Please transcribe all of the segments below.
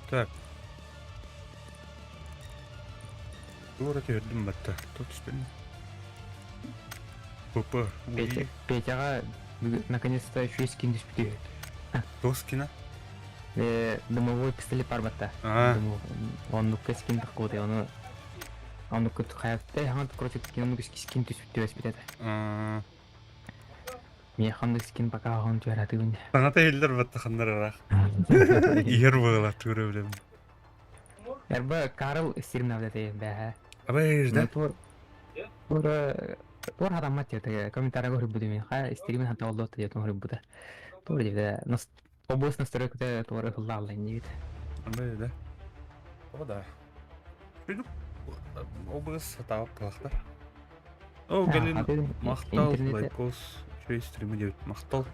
Так. Туора түһэрдим батта. Тут түспүн. ПП. Петя, Петяҕа наконец-то еще скин түспүтү. Туох скина? Дымовой пистолет барбатта. Оннукка скин тахкыбыт, ону оннукка хайатта хаҥан короче оннук скин түспүт түбэспит этэ. Миэхэ оннук скин пока оһон түһэратыгын. Саҥата иһиллэр батта ханнар ыраах. Иһэр буолар тура билем. Эрба Карл стримнавда те бэһэ. Абай да? Тур тур тур хатаммат те комментарийга хөрбүтүм мен. Ха стримин хата олдот те хөрбүтэ. Тур диде нас область настройката туора ыллаалла иннибит. Абай да. О да. Шүдүк область сатаабат кылахтар. О, кэлин махтал лайкос үчүгэй стримы диэбит махтал.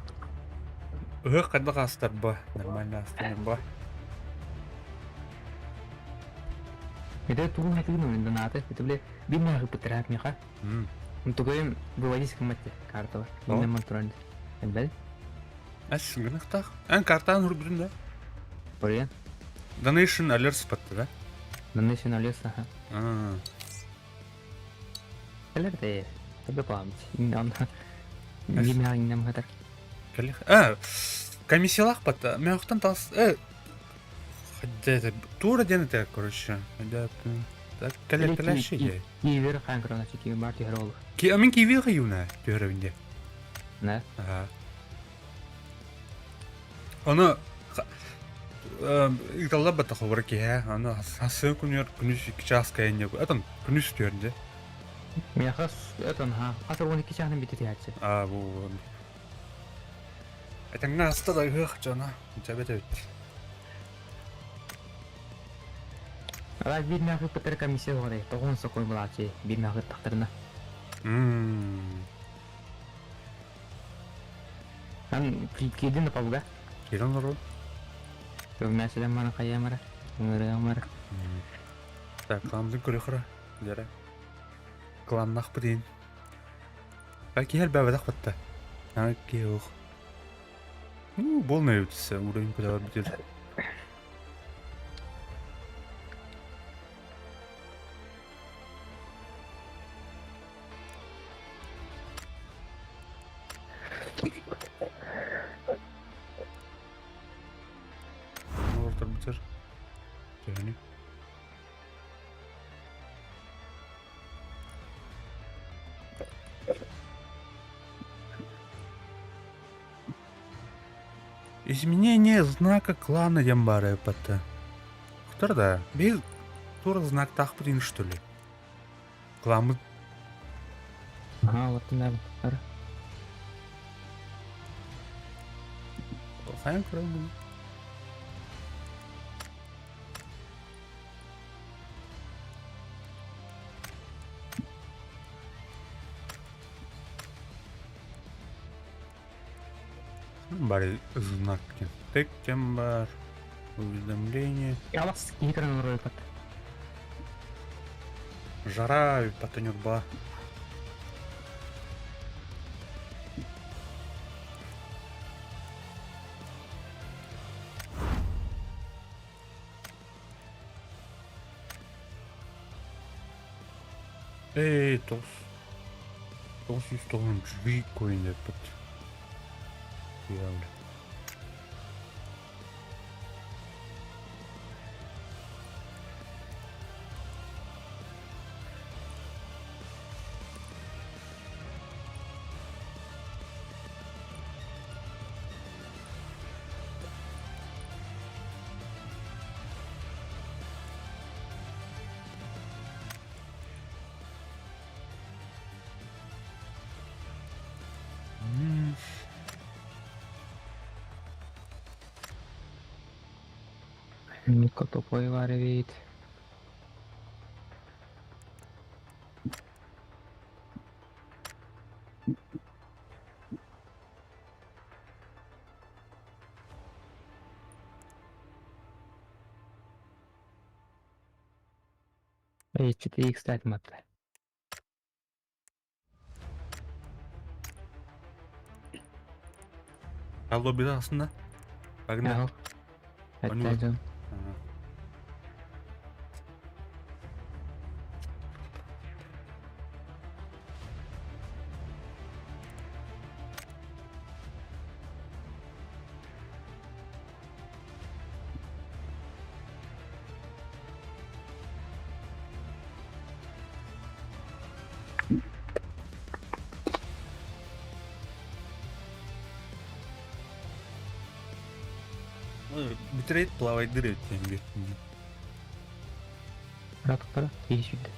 Ыһыах хайдах аастарба? Нормально аастарба. Это тугун хатыгын ойын донаты. Это бile bir мягы пытырап миха. Тугайым выводить кымматте карталар. Иннем мантуран. Бел. Әс гынахтах. Эн картан хурбутун да? Ория. Donation alerts патты да? Donation alerts аха. Кэлэр да тебе память. Иннем хатар. А, комиссиялаах бата. Меохтан тас это тура диэн это короче. Кэлэр кэлэши. Киевер хаан көрөначы киви бар түһэр ол. Ки мин киви хаюна түһэребин Не? Ага. Ону ыыталлар бата хобор киһэ. Аны хасыы күнүөр күнүс 2 чаас кайын Этон күнүс түөрдэ. Миэхэ этон ха хас 12 чааһынан бүтэ түһээччи. А бу Этэҥҥэ аста да ыһыах дьоно дьэбэт эбит. Арай биир мээхи кытары комиссия оҕорой, тоҕуон сокуон былааччы биир мээхи тахтарына. Ан киирдин да пабга? Киирэн олору. Мәселен мана хайамара, ыҥырыамара. Так, кламдын көрөхөрө, дьэрэ. Кламнахпыт иин. Киһи элбээбэтэх батта. Аны киһи ух. Ну, болмай өтүсэ, уровень куда бүтүр. Ортор бүтүр. Төһөнү? Изменение знака клана диэн баар эппэтэ. Кто да? Бил тур знак тахпытын что ли? Кламмыт. Ага, вот туннар. Хайан көрөмүн. Бары знак тек кем бар. Уведомление. Ялас киһи көрөн олорор эбит. Жара потонюрба. Эй, тос. 990 коин деппит. Явно. Микко тупой бар эбит. Эй, кстати, матта. Алло, беда астында. Погнали. Ага. Дьон. Битрейт плавайдыр эбит диэн Бырааттара киһи сүрдэ.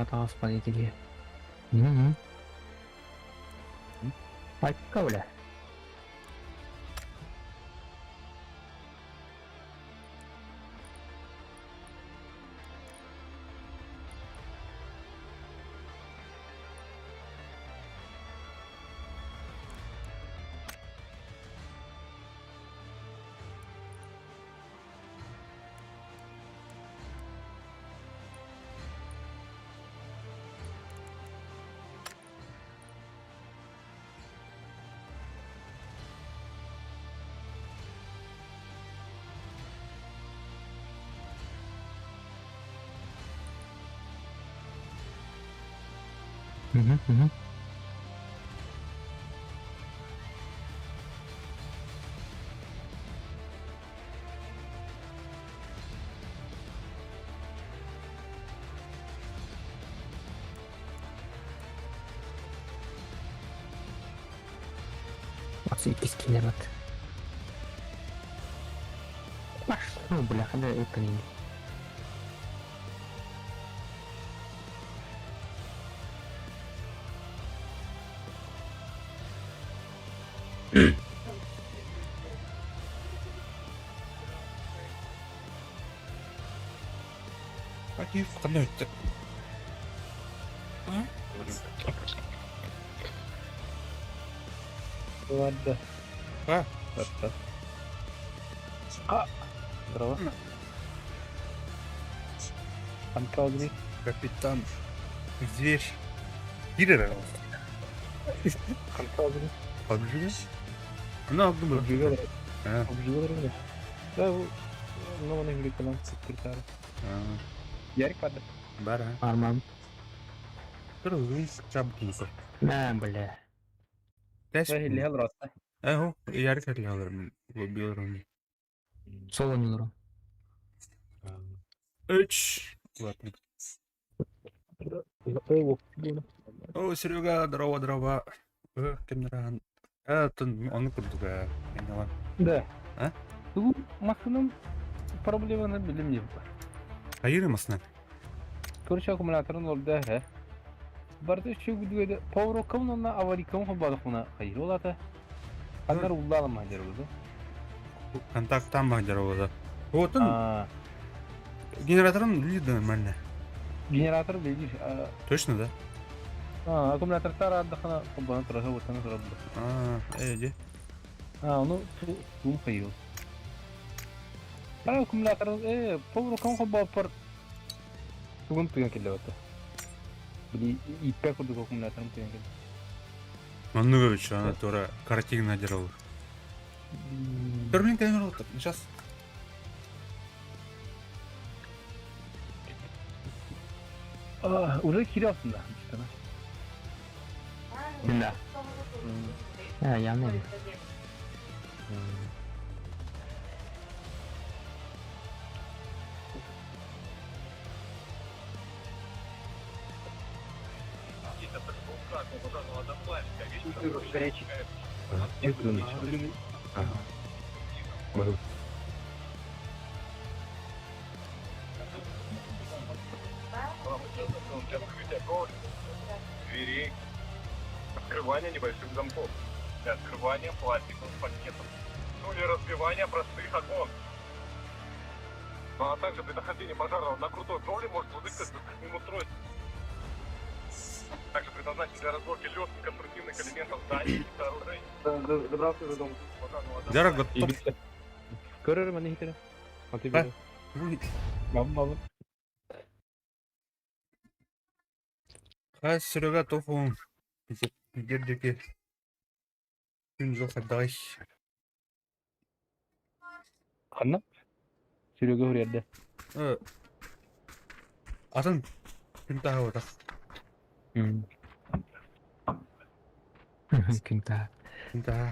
Таҕас политики. Мм. Айка бля. Мгм, мгм. Вообще иккис киинэ бат. Пошло, бляха, да это не. Акиф ханна өттө? Ладно. А? Хорошо. А! Здорово. Анкалгри. Капитан. Зверь. Кирер. Анкалгри. Побежали? Ну, обдумай. Обжигал. А, Обжигал. Да, ну он игрит нам секретарь. а, Ярик падает. Бара. Арман. Кыргыз чабдука. На, бля. Тэс. Да, или Хелроста. Эхо, ярик алар. Билером. Соло не лору. Үч. Ладно. О, Серега, здорово, здорово. Кемнеран. А, тон оны курдуга. Поняла. Да. А? Ту машинам проблема на билим не бар. Айыры масна. Короче, аккумуляторын олды, хэ. Барды şu güdüde power кым онна аварикам хобадык мына хайыр олата. Аннар уллалым хадер oldu. Контакт там багдер. Вот он, А, генератором лида нормально. генератор видишь, Точно, да? а, аккумулятор тара отдохна, хобана тураса отана турады. А, эди. А, ону туум хайыыл. А, аккумулятор, пол рукам холбооппор тугун тыган киллэбэтэ. Били ииппэ курдук аккумуляторым тыган кэллэ. Оннук ана тура картина дерол. Термин кэлэн олордо. Сейчас. А, уже кире aslında. Да. А, явно. Дверей, открывание небольших замков, для открывания пластиковых пакетов, ну или разбивания простых окон. Ну а также при нахождении пожарного на крутой кровле может служить как запасным устройством. Также предназначен для разборки легких конструктивных элементов зданий и сооружений. Добрался до дома. Пожарного Дара готов. Көрөр маны хитере. Аты Ба. бир. Бабым бабым. Хас Серега тохун. Дердеки. Күн жол хаддай. Ханна? Серега хөрерде. Атын күн тағы отақ. Күн та. Күн тағы.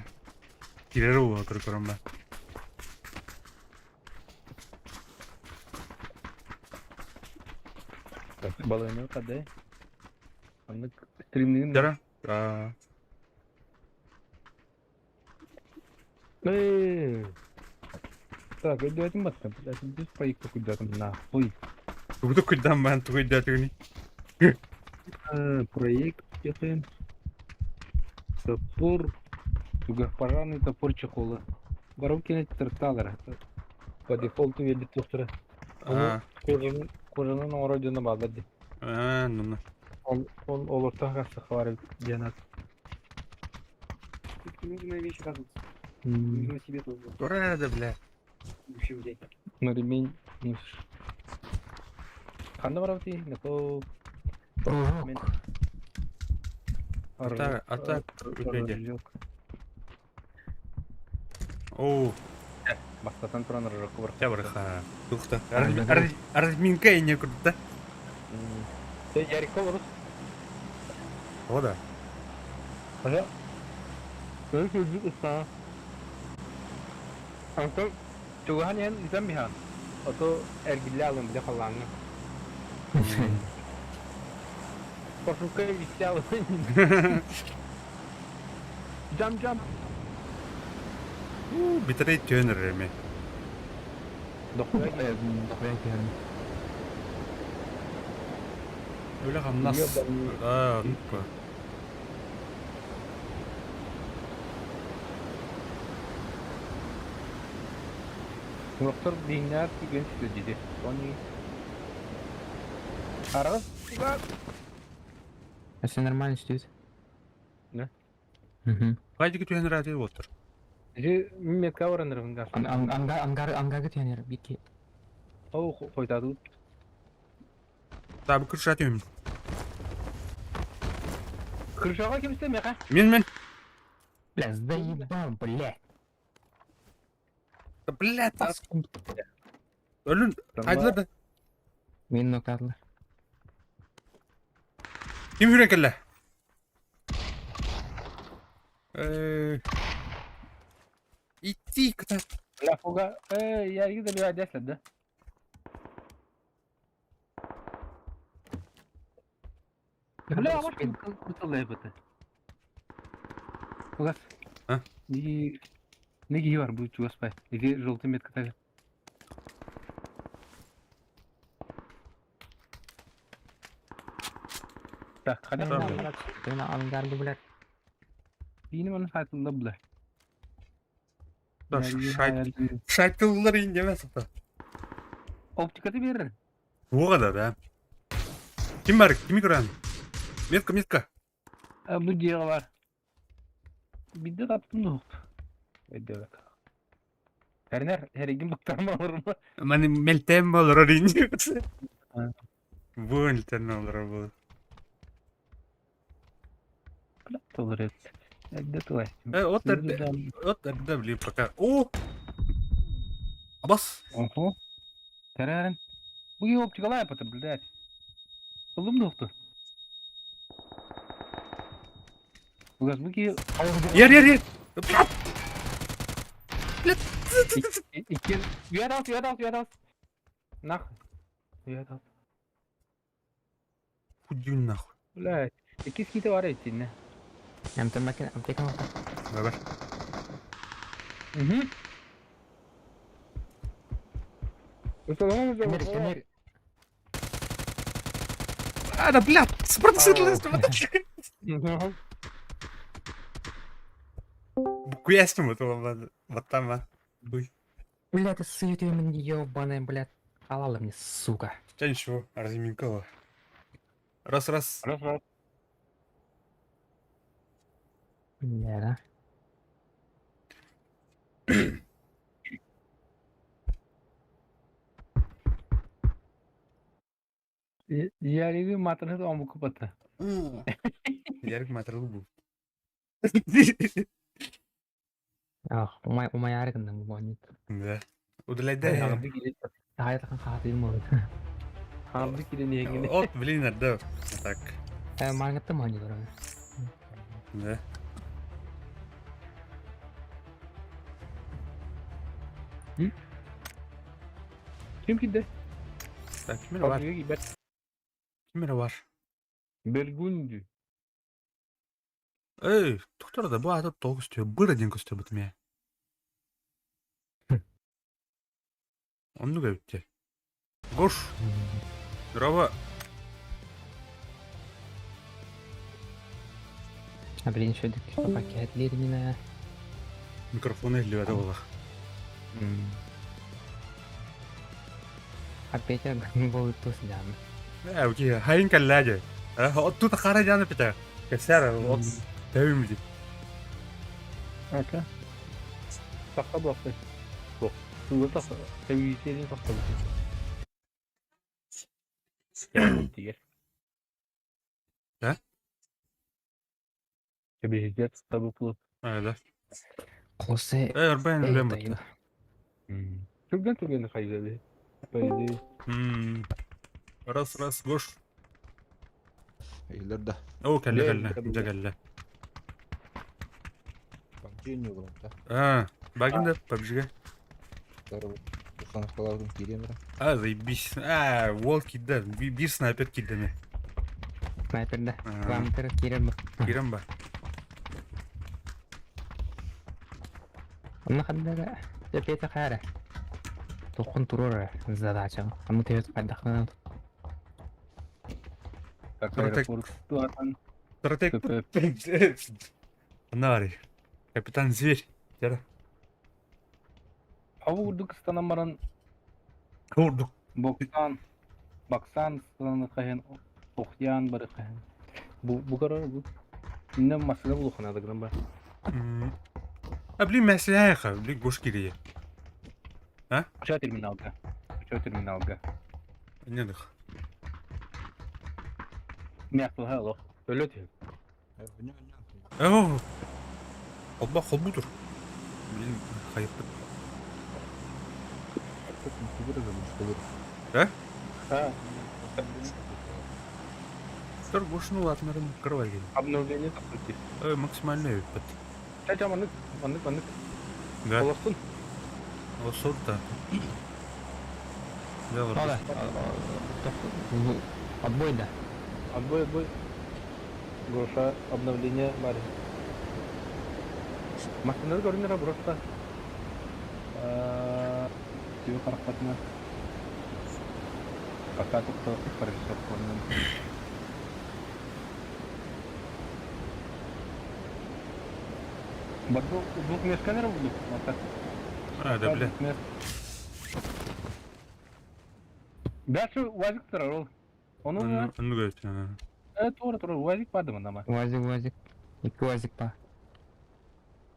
Кирер ол отыр көрім ба. Балайны кадай. Анны стримнин. Дара. А, Э. Так, өйдөтүм баттым. Блядь, проект куйдатым нахуй. Тугду күлдан бан тугуйда түгүни. Проект где Топор. Тугах пожарный топор чехолы. Барумкины тырталар. По дефолту елді тоқтыры. А, Кожаның кожаның оңрой балдар ди. а, ну. Ол ол олортан қасты хабар дианат. Нужно вещи радоваться. Нужно себе тоже. Тура да бля. Вообще взять. Ну ремень. Қанда бар ти? Нako Пружок. Ата, ата үледе. Оу, Бастатан туран рожок бар. я барха. Тухта. Арминка и не круто. Те Ярико бар. О да. Ага. Көрүк уста. Антон тугахан ян изам бихан. Ото эргилле алым биле халлаңы. Пошука висел. Жам жам. Битрей төнөр эми. Дохуя. Дохуя керім. Өлө хамнас. А, ну-ка. Доктор бинар деген сөз Они. Арас. Все нормально стоит. Да? Угу. Кайдыгы төнөр ати отур. Же метка оранырын Ангар, ангар, ангар гытянер, бики. Ол хойтады. Та бу күршат юм. Крышаға кем істемей Мен мен. Бля, заебал, бля. Да, Бля, Өлүн айдылар да. Мен нокатлы. Ким хүрен келле? Э. Ити кыта. Бля, фуга. Э, я иди да да. Бля, а может куталай бата. Фугас. А? Неги неги бар бу чугас пай. Неги желтый метка тага. Так, қана Мен ангарды, бля. Бейні маны хатында бля. Да шайт. Шайтыллар инде сата. Оптикаты берір. Ога да да. Ким бар? Кими көрән? Метка, метка. Бу диға бар. Бидде таптым да. Өйдөбөт. Эрнер, эригин быктарма олорма. Маны мелтем олорор инни. Бу мелтем олорор бу. Толорет. Эрдэ тулай. От эрдэ, от эрдэ, блин, пока. О! Абас! Охо. Тэрэрин. Бу оптикалай апата, блядь. Ылым дохту. Бугас бу ки Ер, ер, ер! Блядь! Икки Үйәд алт, үйәд алт, үйәд алт. Нах. Үйәд алт. Худюн нахуй. Блядь. Икки ските бар итинне. Эмтэммэкин аптекам ата. Давай. Угу. Кемер, кемер. А, да, блядь! Буквястым вот вот там, а. Буй. Бля, ты суету мне ебаная, блядь. Халала мне, сука. Хотя ничего, разминкала. Раз, раз. Раз, раз. Бля, да. Яригы матыры омуку бата. Ярик матырыл бу. Ах, умай умай арыгыннан бу нет. Да. Удаляй. Харды киле. Таайт хан хаатыйм болот. Харды киле негине. От, блин, да. Так. Мангатта мани дорога. Да. Ким киде? Так, кимер бар? Кимер бар? Бергунди. Эй, доктор да бу аты тоғыз түйе, бір один көстөр бітіме. Онну кәбітте. Гош, здорово. А блин, еще дик пакет лирмина. Микрофон иллювәдә була. Опять я был туз дам. Ә, окей, хайын кәлләде. От тут қара жаны піті. Кәсәр, от тәуім ди. Ака. Саққа бұлақты. Жоқ. Суға таққа. Тәуелсізден саққа бұлақты. Да? Тәуелсіздер саққа бұлақты. Ә, да. Клосы. Ә, арбайын үлем бітті. Түрген түрген қайда По идее. Раз, раз, гош. Эйлер да. О, кәлле, кәлле, Ле, жа кәлле. PUBG ойнугун да. А, багында PUBG-ге. Установкалардың киремір. А, заебись. А, вол кидді. Бир снайпер кидді ме. Снайпер да. А. Кламтер кирем. Кирем ба. Онна хаддара. Пета хара. Тоқын турор задача. Аны тебет кайдахна. Так, Стратег. аэропорт. Туатан. Стратег. Нари. Капитан Зверь. Тера. Хаву урдук станамаран Урдук. Боксан. Баксан стананы кахен. Охьян бары кахен. Бу бу карар бу. Инне масына булухана да грам ба. А, блин, мәсьәлә блин, гош кирие. Куча терминалга. Куча терминалга. Недых. Мягко хало. Өлөт. О! Холба холбутур. Блин, хайып. Да? Ha. Тор гошну латнарын кырва келди. Обновление тапты. Ой, максимальный бит. Чача маннык, маннык, маннык. Да. Олостун. Осот да. Да, Ала. Отбой да. Отбой, отбой. Гроша обновление бар. Машиналар көрүнөр просто. Тебе карапатына. Пока тут хорошо понял. Баду двух мест камера буду. Вот так. А, да, бля. Дальше УАЗик турар Оны Ну, говорит. тура тура УАЗик барды мында ма. Уазик, уазик. Екі уазик па.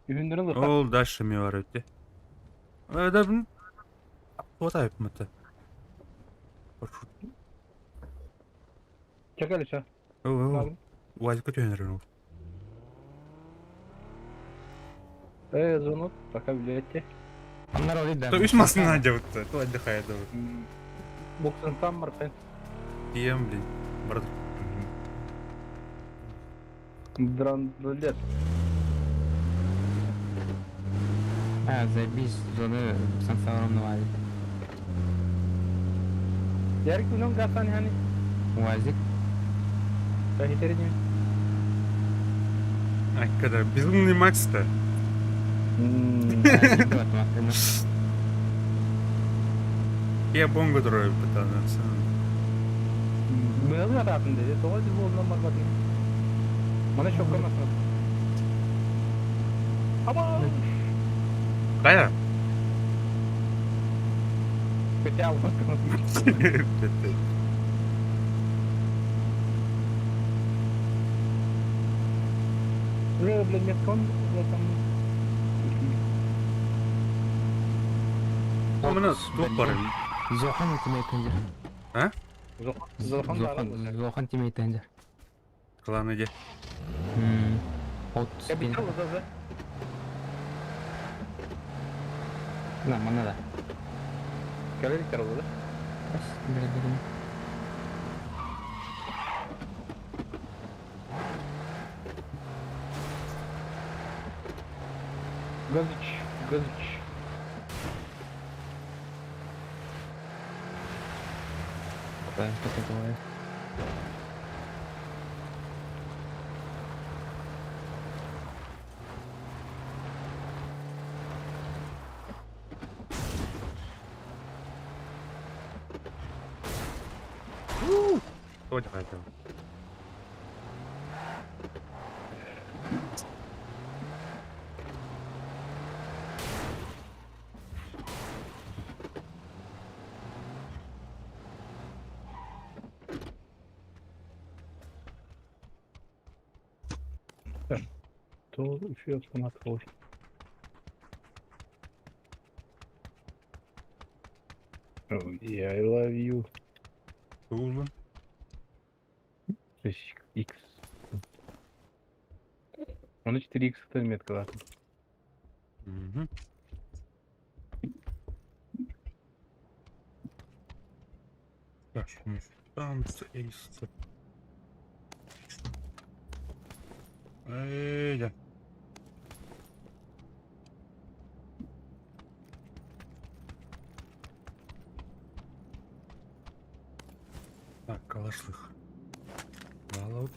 Үһүннэрин ылыха. Ол дальше мне бар өтте. Да, хватает это. Чакали ча. Уазика төнөрөн ол. Э, звонок, пока билете. Аннар ол да. То үс масын делать-то, то отдыхает. Боксын там марпен. Ем, блин. Брат. Драндулет. А, заебись, зоны сансаром навалит. Ярик үнөн гасан хани. УАЗик. Тахитерини. А когда безумный Макс-то. Я бомбу трою пытался. Мыалы ататын dedi. Тоҕо дии буолунан барбатын. Мана шоккамасын. Аба! Кая? Көтә алмасын. Бля, бля, меткон, бля, там. Мына туох бар. Зохан тимейтенжер. А? Зохан Зохан Зохан тимейтенжер. Клан иди. От. Я битал да. На, мана да. Кэлэр карылы. Газыч, газыч. Да, что такое? Тоотдыхает. То еще автомат ой. Oh, yeah, I love you. Тугулун. X. Он 4X это метка, ладно. Угу. Так, танцы эйс. Эй, да. Так, калашлых. Валау.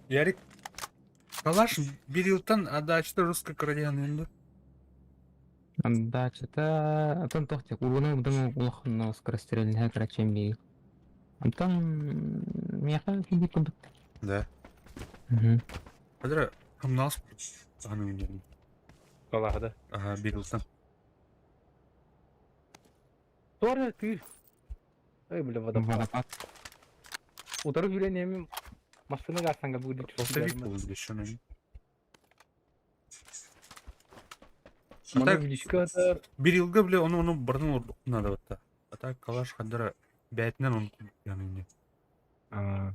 Ярик, калаш берилтан адачты русской королевы. Да, что-то... Антон тохтик, ургуна будем улахан скорострельный короче би. Антон меха хиди куб. Да. Угу. Хадра, хамнас аны Калаха, да. Ага, берилтан. Тора ты. Эй, бля, водопад. Водопад. Утары хүрен машина гасанга будет. Повтори полностью, наверное. А Мана так, величка это Берилга, бля, оны бардын ордук надо вот так. А так калаш хадра бәтінен оны яны. А.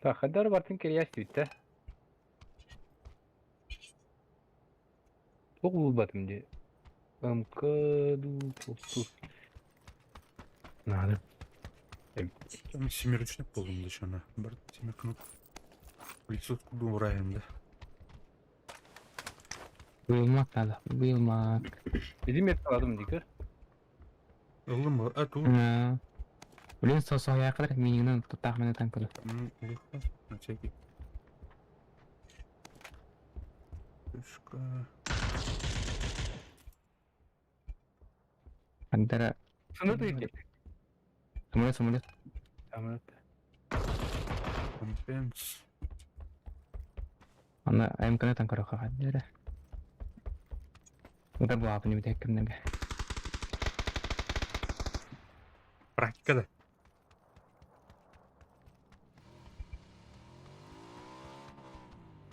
Так, хадар бартын керияс бүтті. Тоқ булбатым де. МК ду ту. Надо. Там семерочник болдым да шана. Бар семерканы. Лицо куду урайым да. Быйылмак надо. Быйылмак. Bizim yakaладым дикер. Ылым, а ту. Блин, сосоя кадar минигнен тутах мене танкылы. На всякий. Пушка. Андара. Şunu da yiyecek. Самолет, самолет. Tamam. Компенс. Ана МК танкары хаддера. Удар буа не битек кимнеге. Практика да.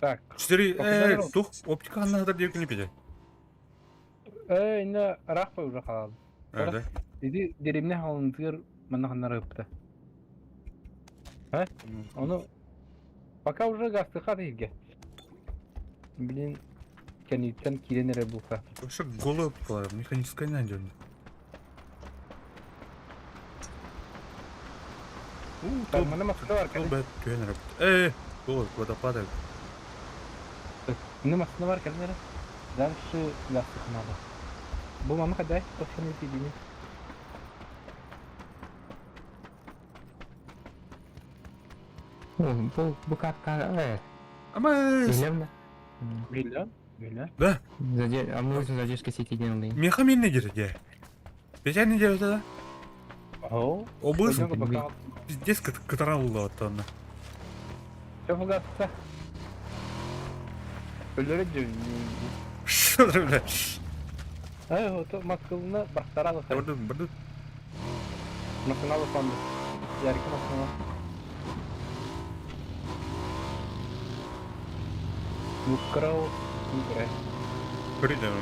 Так. Четыре, тух, оптика ханна диэки пите. Э, инна ыраах уже хаалды. Да. Иди деревня халынтыгар манна ханнара ыппыта. А? Ону пока уже гастыха тиһиргэ. Блин, кэнниттэн киирэн эрэ булка. Вообще голая оптика, механическая найдем. Так, манна массыына бар Ол бэт түһэн эрэ. Э, голый водопад. Манна массыына бар кэлин эрэ. Дальше гастых надо. Бу мама хадай, тохшаны тидини. Бу бу катка Ама Билем Билем, билем. Да. А мы өзүн задержка сети делали. Меха мен не дерде. Петя не дерде да? О. Обыз пиздец катаралла оттон. Все фугасса. Өлөрө дьүн. Что ты, бля? Ай, вот маскылына бахтаралы. Барды, барды. Машиналы фонды. Яркий машина. Украл. Игра. Придем.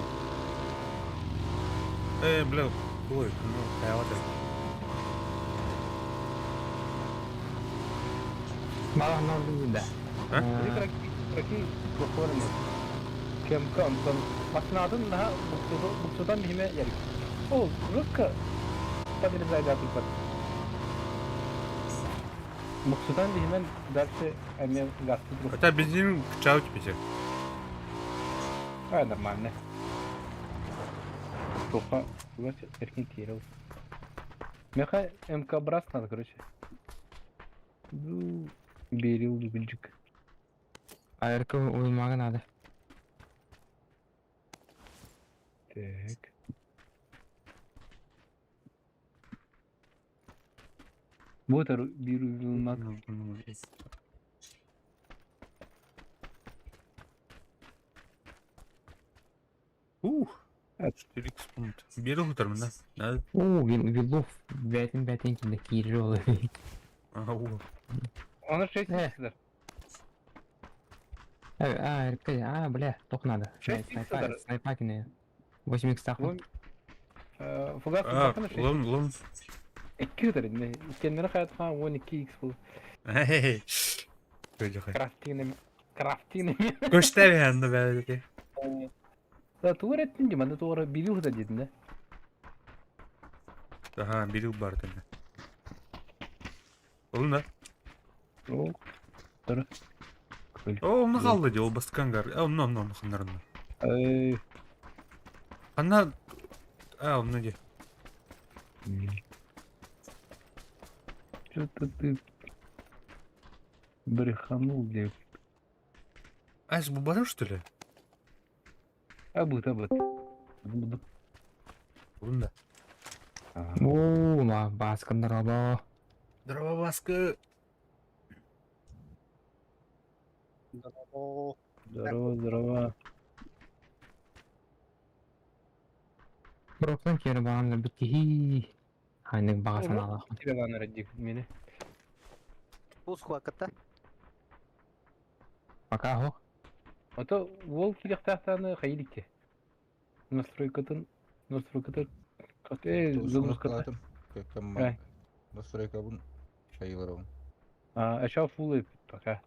Э, бля, ой, ну, я вот это. Мало да. А? Раки, плохорны. Кемка Антон. Машинатын наха буксудан бихиме ярик. О, жестко подрезай да тут. Буксудан бихимен дальше эме газ друг. Хотя бензин качал теперь. А, нормально. Тоха, эркин кирил. Меха МК Брас надо, короче. Ну, берил гүлжик. АРК уймага надо. Так. Вот беру мак. Ух. 4 пункт. Беру утром, да? О, Вилов, бәтин бәтин кинде кирил. Ага, у. Он 6 икс. А, РК, а, бля, только надо. Снайпакины. 8 икс тахмын. Фугас А, лом, лом. 2 өтөр. Иккеннери хаятка 12 икс бул. Эй. Крафтинг крафтинг. Көштәбе янды бәлки. Да, тугар эттин ди, манда тугар бирил да дедин да. Ага, бирил бар тенде. Олун да. О. Тур. О, оны қалды ди, ол баскан гар. А, оны, оны, оны, ханнарында. Эй. Ханна... А, оны ди. Что-то ты бреханул, где. А, это бубарым, что ли? А будет, а будет. Буду. Олун да. О, ма, баскан дороба. Здорово, Баска. Здорово, здорово. Броктан кері бағанды бітті. Хайнық бағасын алақ. Тебе ладно, Радик, мені. Пуску ката. Пока хох. А то ол килехтахтаны хайыликте. Настройкатын, настройкаты, загрузката. Настройка бун шайыларым. А, еще фулы пока.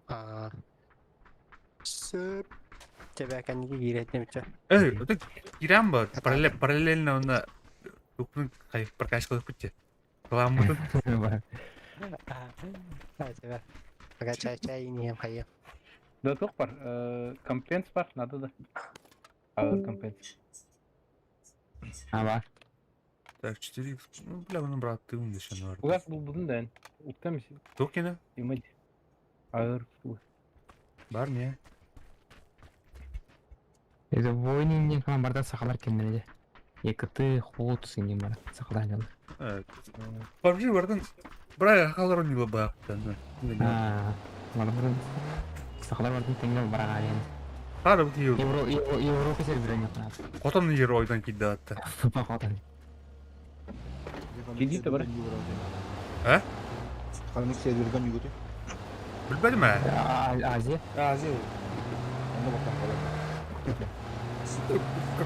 А. Сөп. Тебя кәнге кирет немче. Эй, это кирям ба, параллельно онна тупның прокачка кылып китте. Кыламытын. А, тебя. Пока чай чай не хайы. Да тух бар, компенс бар, надо да. А, компенс. А, бар. Так, 4 Ну, бля, ну, брат, ты умный еще, наверное. Угас был будын да. Уктам Токина? Имать. Ağır фул. Бар не? Это войны не барда сахалар кемнеде. Екіті холод синем бар. Сахалар жалы. PUBG бардын Бра халар не бабак. А, бардын. Сахалар бардын теңге барага ален. Хара бу кию. Евро Европа серверен yok. Хотон ер ойдан кидdi атты. Хотон. Кидди бар. А? Ханнык серверден югүтү. Билбедим ә? Азия. Азия. Онно баттан халар.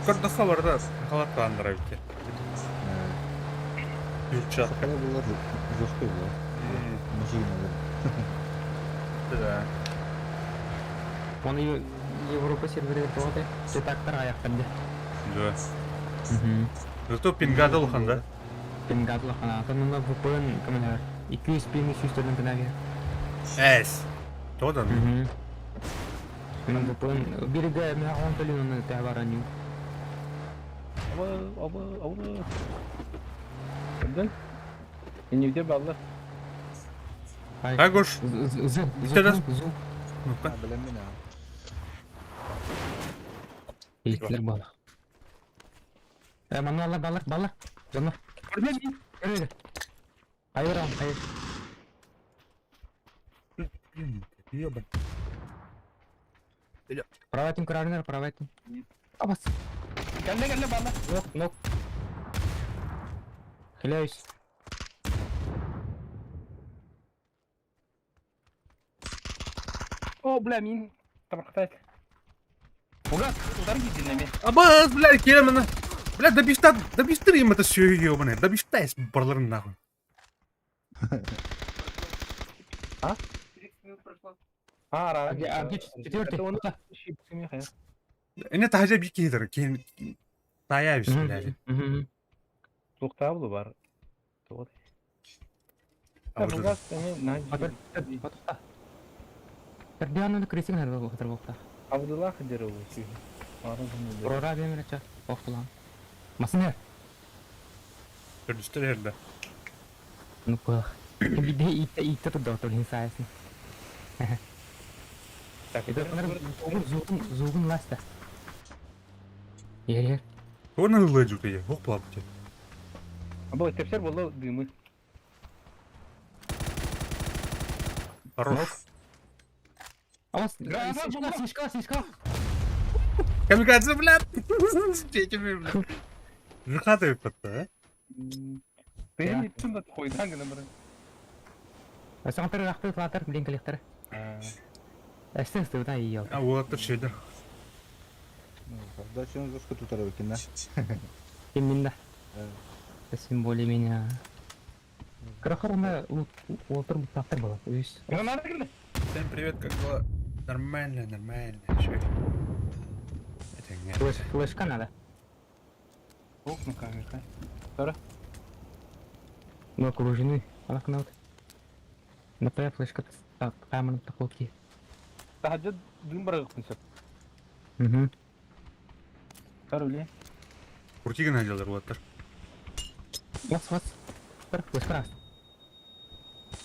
Көрдөххө барыта сахалар кланнара эбит. Юрча. Сахалар булар жесткий булар. Машиналар. Да. Оны Европа серверигэр тоҕо этэй? Читактар аяқтар дьэ. Да. Зато пингада улахан да? Пингат улахан атын онно VPN көмөлөһөр. 200 пинг 300 төлөн гына Эс. Тодан. Онон VPN биригэ меха он төлөн оны тэһэ баран нью. Аба, аба, аба. Көрдүн? Иннибитэ баллар. Агош. Зу. Ну-ка. Билэммин аа. Иликтилер буола. Э, манна алар, балар, балар. Дьоннор. Көрү. Хайыр, хайыр. Ёбан. Правайтын көрәріңдер, правайтын. Абас. Кэллэ, кэллэ, баллар. Нок, нок. Хиляюсь. О, бля, мин табыркатай. Угас, удар киирдин эмиэ. Абас, бля, киирэн Бля, добиштат, добиштыр им это все ебаное. Добиштайс барларын нахуй. А? А, А где, а где четвертый? Это он Куда? Это хажа бики хидер, кин таябис, блядь. Туктабылы бар. А вот это. Угас, эми Потухта. Тердианы крисин хэр хатыр болта. Абдуллах дер ол сүй. Прора бемрече. Охтулан. Масын Төрдүстер эрде. Ну кулах. Биде итте итте турда отыр сайсын. Так, Это зугун зугун зугун ласта. Ер ер. Оны ылы жутые, ох плапте. Абы тепсер болду дымы. Хорош. Авас. Да, да, Слишком, слишком, слишком. Камикадзе, блядь. С этими, блядь. Жухатый патта, а? Бэйм итсин да хойдан гына бир. Саңтыр рахты флатер блин коллектор. Эстен стыда и ел. А вот шедер. Да, чем жестко тут арабикин, да? Именно. Тем более меня. Крахарна уотер бутактар была. То есть. Граната кирди. Всем привет, как дела? Нормально, нормально. Чё? Это не. Флеш, флешка надо. Окна камера. Мы окружены. Она канат. Например, флешка так, камера такой. Тахаджа дым бар кынсып. Угу. Тар биле. Крутигин аделар уоттар. Вас, вас. Флешка раз.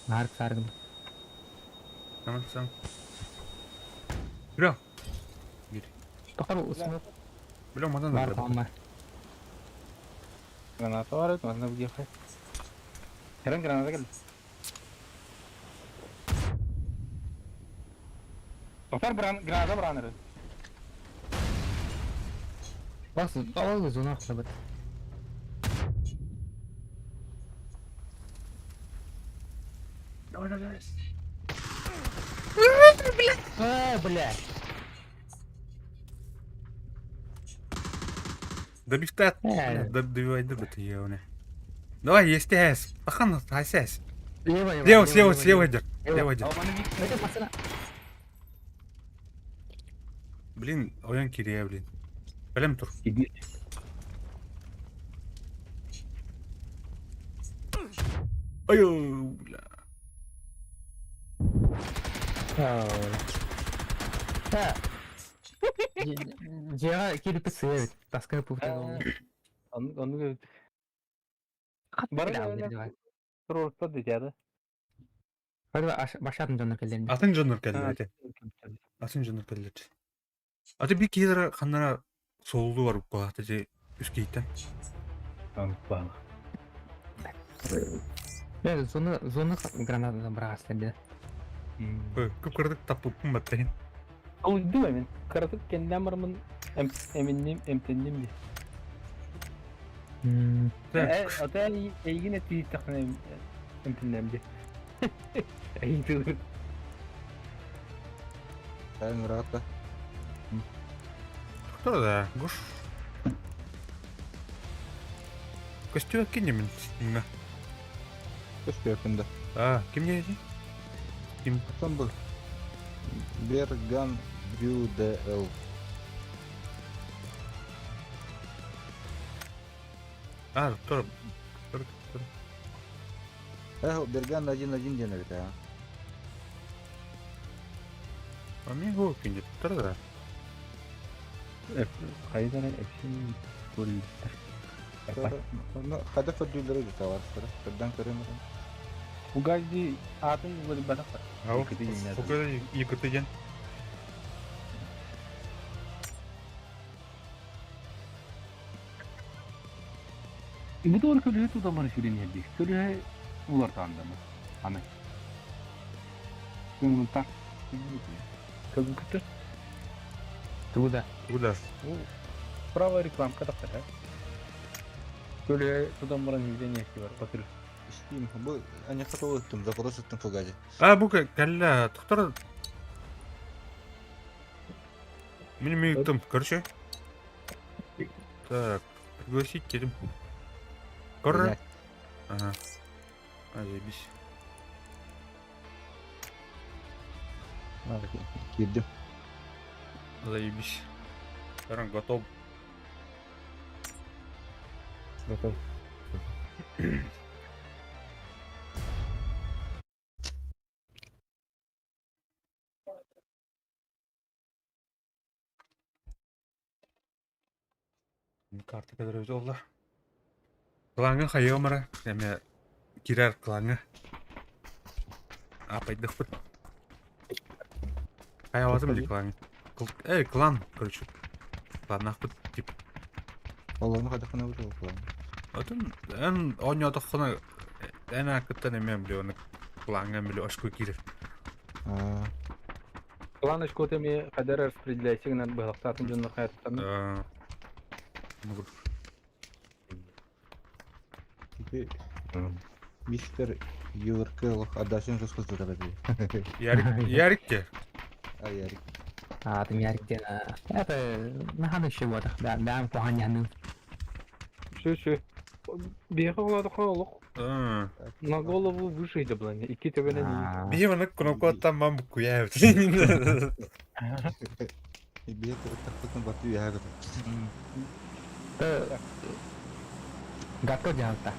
Нарк саргын. Tamam, tamam. Бля. Тохар усмы Бля, мадан бар тамар. Граната бар эт, манда бу жакка. Херен граната келди. Токтор бран граната браныр. Бас, ал зона хлебет. Давай, давай, давай. А, бля. Добивтат. Добивай, добивай, ебаный. Давай, есть эс. Пахан, асясь. Слева, Слева, слева, слева идет. Слева идет. Это пацана. Блин, ойон кирия, блин. Блин, тур. Ой, бля. Да. Жега келип сыйбит. Таска пуфта. Аны аны Бар Бар Турорукта дети Башатын жонор келдерин. Атын жонор келдер. Атын жонор келдер. Аты би кидера ханнара солду бар бу же үскейтен. Бала. Э, зона зона граната брагас деди. Көп кырдык тапыппын баттайын. Ол үйдү мен. Каратып кенден бармын эминним эмтенним ди. Э, ата эйгин эти тахна эмтеннем ди. Эйгин Тайм рата. Кто да, гуш. Костюм кинемин. Көстүөкүн да. А, ким диэти? Ким? Оттон бу Берган UDL. А, тур. Тур, тур. Эх, Берган 1-1 диэн эбит аа. А мне его кинет. Тур да. Хайдара эпсин көрүллэр. Хада көрдүүллэрэ дьуталарстара. Көрдөн көрөн. Угазди атын уларыйбатах. Ау. Икити диэн. Фука икити диэн. Бу doğru көлүһэ тутамары сүрүн Көлүһэ улартаандамы. Аны. Көҥүл Көҥүл Тугу да. Куда? Право рекламка тахсар. Көлүһэ тутан баран yüzden yaşlı бар. Bakır. Steam бу аняха толуттум, запрос ыттым фугази. А, бу кэллэ. Тохтор. Мин миттым, короче. Так, пригласить дедим. Кор. Ага. А, заебись. Киирдим. Заебись. Таран готов. Готов. Карта kadar öyle oldu. Кланга хайомара. Эме кирер кланга. Апайдыхпыт. Хайаватым ди кланга. Эй, клан, короче. Кланнахпыт тип. Олорну хайдахына бу клан. Отun эн оонньоотоххуна эн аакыттан эмиэ били оны клаҥҥа били очко киирэр. Аа, Клан очкота ми хадар распределяйся гынан быһахтаатын дьоннор хайаттан. Ну, ити мистер ЮРК адашын жоспостура бери. Ярик, Ярикке. А Ярик. А, ты меня где Это нахан еще вот. Да, да, кухня. Шү шү. Биэхэ олоодохо олох Аа. на голову выше иде булан. Икки төбөнөн Биһи маны кнопкаттан мам куяабыт. Бие тахтатын баты яга. Гатко дьаалта.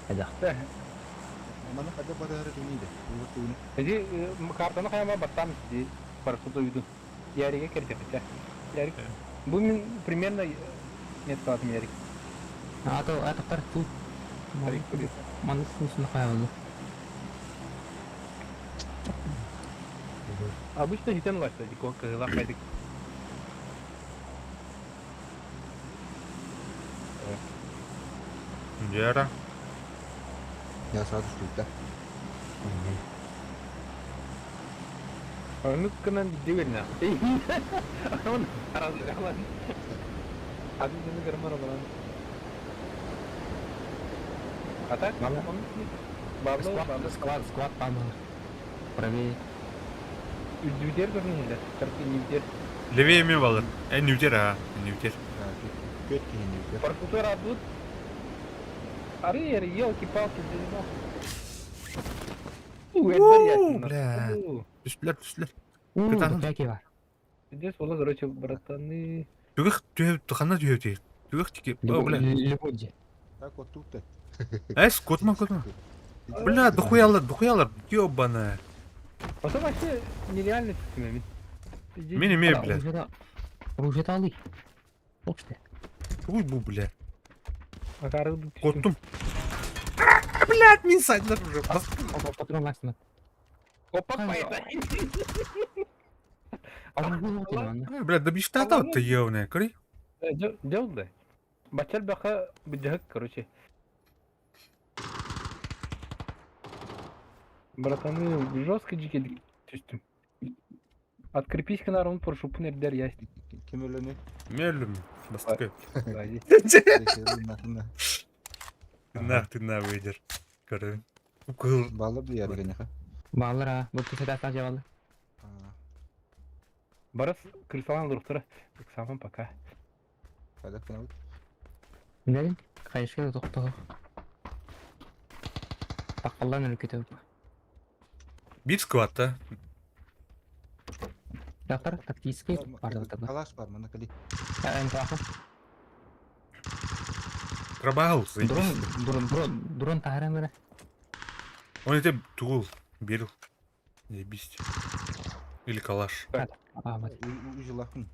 Это. Маны хада барары тиниде. Бу туны. Эди картаны хаяма баттам ди парашют уйду. Яриге кирдехте. Ярик. Бу мин примерно нет калатым Ярик. А то это тарту. Ярик будет. Маны слышно хайвану. Обычно хитен лашта ди кон кыла кайдык. Яра. Я сразу штук, Аны кынан дигәнә. Аны аразы. Атын жени гырмар балан. А так? Мама. Бабло, бабло. Склад, склад там. Правее. Үдүдер көрүнүлөр. Тарпы нидер. Левее ми балыр. Э, нютер а, нютер. Көт киһини. Паркутер адут. Ары ери, елки-палки, заебал. У, это Бля. Түстүлэр, түстүлэр. У, Кытаанах. какие бар. Здесь было, короче, братаны. Түгэх түһэ ханна түһэ тиий. Түгэх тики. О, бля. Любой. Так вот тут. Эс, котма, котма. Бля, дохуялар, дохуялар. Ёбана. Потом вообще нереально түстүм мен. Мин эмиэ, бля. Ружет алы. Оште. Ой, бу, бля. Акары Коттум. Блядь, мин сайдлар уже. Патрон лаксына. Опа, Бля, да биштата ты ёбаная, кори. Делды. Бачал баха бджак, короче. Братаны, жестко жеке түстүм. Открепись к нарун паршупун эрдер ясть. Ким өлөнү? Мелюм. Бастыкы. Нахына. Нах ты на выйдер. Короче. Укыл. Балы бу яргенеха. Баллар а, бу кесede жабалы. Барыс крысалан луртура. Саман пока. Хайдах гынабыт? Билэбин, хайышка да тохтоо. Таххаллан өлүкүтэ. Биир скватта. Дактар тактический бардыгы. Калаш бар, мана кали. МК. Трабал, заебись. Дрон, дрон, дрон, дрон таһаран бара. Он это тул, бирл. Заебись. Или калаш. А, вот. Узилахын.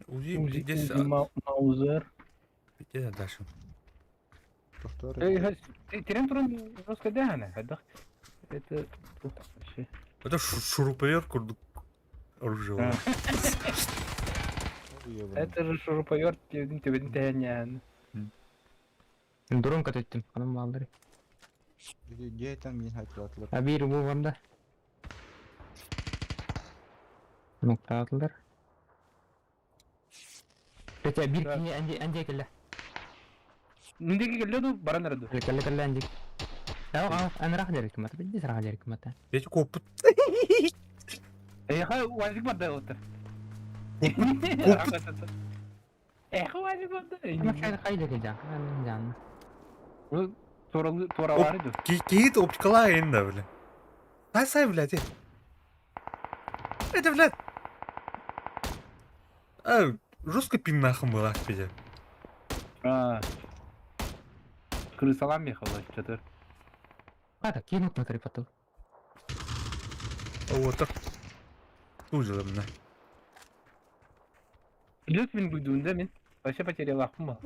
Узи, Узи, здесь... Узи, Маузер. Где дальше? Терен туран жестко дэхана. Это... Вообще. Это шуруповерт курдук оружие. Это же шуруповерт тебедин тебедин тэһэньээн. Дрон көтөттүм, анам малдары. Где там мин хайтылатылар? А бир бу ванда. Ноктаатылар. Петя бир кини анди анди келле. Миндеги келле ду баран эрэ ду. Келле келле анди. Ау ау, ан рах дерек мата, бидис рах дерек мата. Петя копыт. Эха уазик барда отыр. Эха уазик барда. Ама хай хай дерек жан. Ан жан. Бу Туоралы туоралары ду. Киит оптикала да, бля. Сай сай, блядь. Это, блядь. А, жестко пин нахуй была, Петя. А. Крысалам ехала, что-то. Хата, кинут на трипату. Вот так. Ужас, бля. Идет мин гуйдуун мин. Вообще потеряла ахума.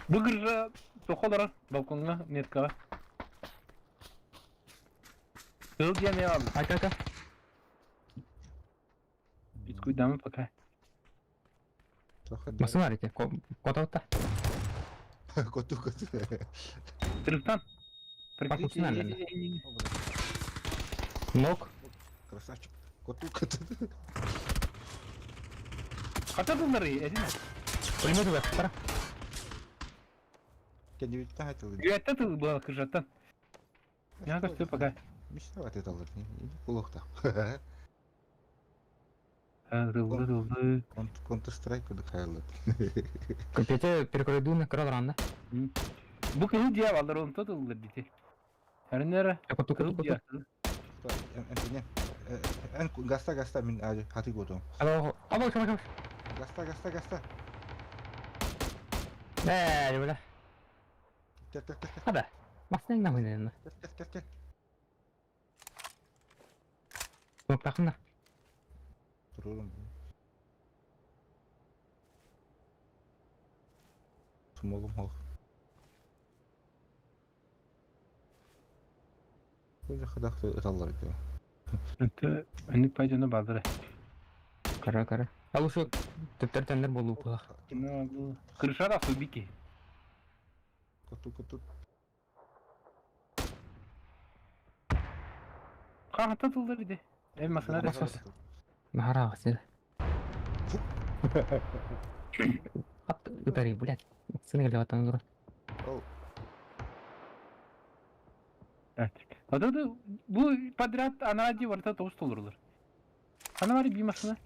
Бу гыржа тохолора балконга меткага. Кыл диэме алды. Айка айка. Бит пока. Басын арите. Кототта. Коту, коту. Трыстан. Покупсына, Нок. Красавчик. Коту, коту. Хата тыллары, эдин. Пулемет бар. Тара. Кенди бит хайтылы. Үөттэ тыл была кыржаттан. Я көстү пока. Мишта атыталар. Кулохта. Тылды тылды. Counter Strike кудык хайылы. Петя перекройдуна крал ранда. Бу кыл дия балдар он тылды дити. Әрнер Коту кыл коту дия. коту. Эн гаста гаста мин хаты готом. Алло, алло, шама шама. Гаста гаста гаста. Э, бля. Кел кел кел Хада. Басын нахуй наверное. кел кел кел кел. Ноктахна. Турурум. Смолум хох. Көзі хадақты ыталлар екен. Это они пойдем базары. Кара кара. Алло, шо төптер тендер болу була. Крыша да субики. Коту коту. Хата тылды диди. Эм масына Бас, бас. Нахара сен. Ат үтәри, блядь. Сыны келе ватан дура. Ада бу подряд ана ди варта тоғыз толдырылыр. Ана бар би машина.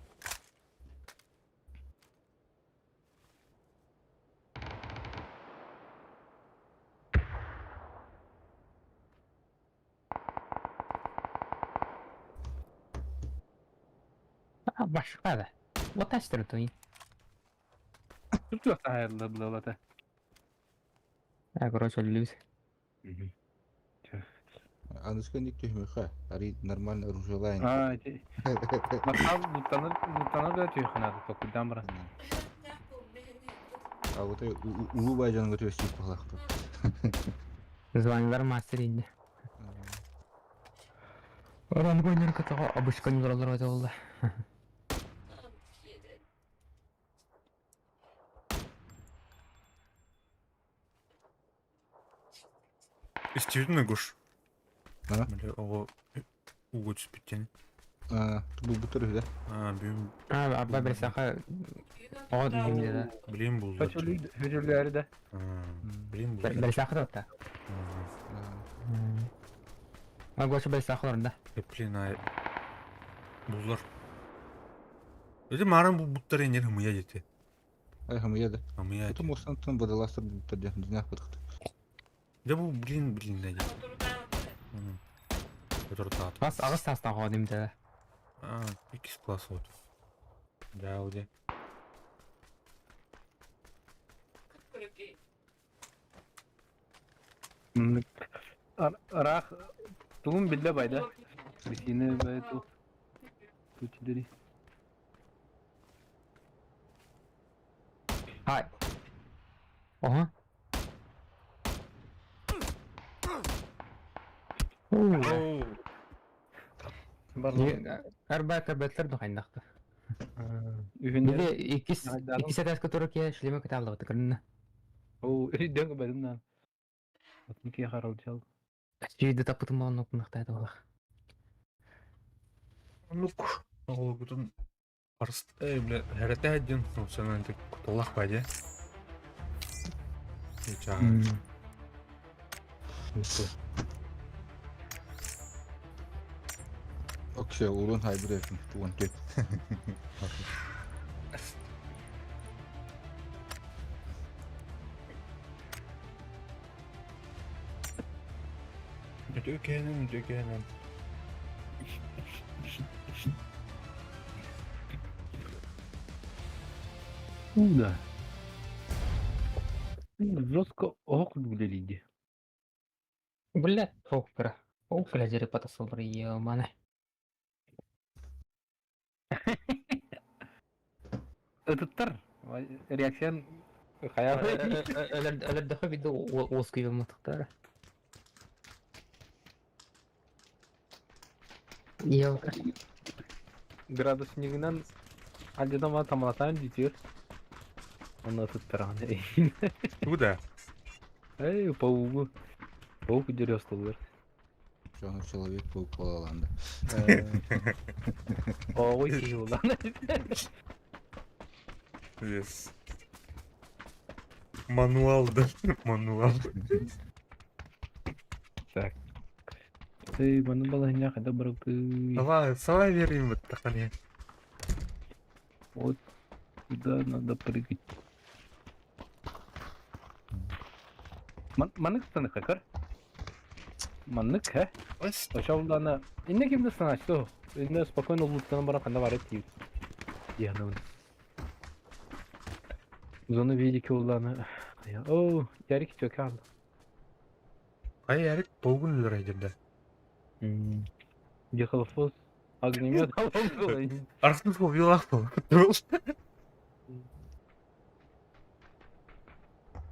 А, башка да. Вот астер туй. Тут yok hayırlı bulалата. А, короче, люз. Аныска ник түһмүхэ. Ари нормально оружие А, эти. Матал лутаны лутаны да түйханады токудан бара. А вот улуу байжанга төстүк балакты. Звонилар мастер инде. Оран гойнер кытага абышкан дуралар отолла. Истерный гуш. А? Бля, ого. Уго түспүттен. А, бу бутыр да. А, бүйүм, А, аба бир саха О, дигенде да. билим бул. Хөтөлү да. Билим бул. Бир саха да. А, гоша бир саха да. Блин, а... Бузлар. Эти мааран булбуттар иннин хымыйа дити. Ай хымыйа да. Хымыйа. Потом мустан бодоластар булбуттар диэн дьиҥнээх бытыктар. Дьэ бу блин блин да диэн. Өтөртаат. Бас аҕыс саастаах оҕо димдэ. Аа, иккис класс вот. Да, уде. Ыраах тугун биллэ байда. Битиини бай ту. Тутидери. Хай. Оһо. Оу. Арба кабеттер дохайнахта. Үһүн Били иккис иккис этээскэ турар киһи шлема кытааллабыта көрүннэ. Оо, өйдөөн көрбөтүм да. Отун киһи харалдьал. Сүйді таппытым болон окунахтаата болах. Оннук. Оҕолоргутун Арст, эй, бля, хэрэтэ диэн функциональный куталлах бадьа. Окше, урун хайбыр этим, туган кет. Үтүө кэһэнэн, үтүө кэһэнэн. Да. Жестко оһох үлэлиир. Бля, ох, бра. Ох, бля, дери потасыл ё-маны. Ытыттар. Реакциян хайа. Өлөрдөхө бидде уос күйбөм мутуктара. Елка. Градуснигынан алдыдан тамалатан дитер. Оны ытыттаран. Куда? Эй, паугу. Паук дерёстылар. Жаңы человек паук болаланды. Ой, киһи Yes. Мануал, да? Мануал. Так. Эй, маны балаһыня хайда барабы. Давай, давай верим вот тахане. Вот куда надо прыгать. Маннык станыха көр. Маннык, хэ? Ошоллана. Инне кимде станачты? Инне спокойно луттан баран канда барып тиит. Диянын. Зону видики улланы. О, ярик чөкө алды. Ай, ярик полгун үлрәйдерде. Дихлофос огнемет. Арсын убил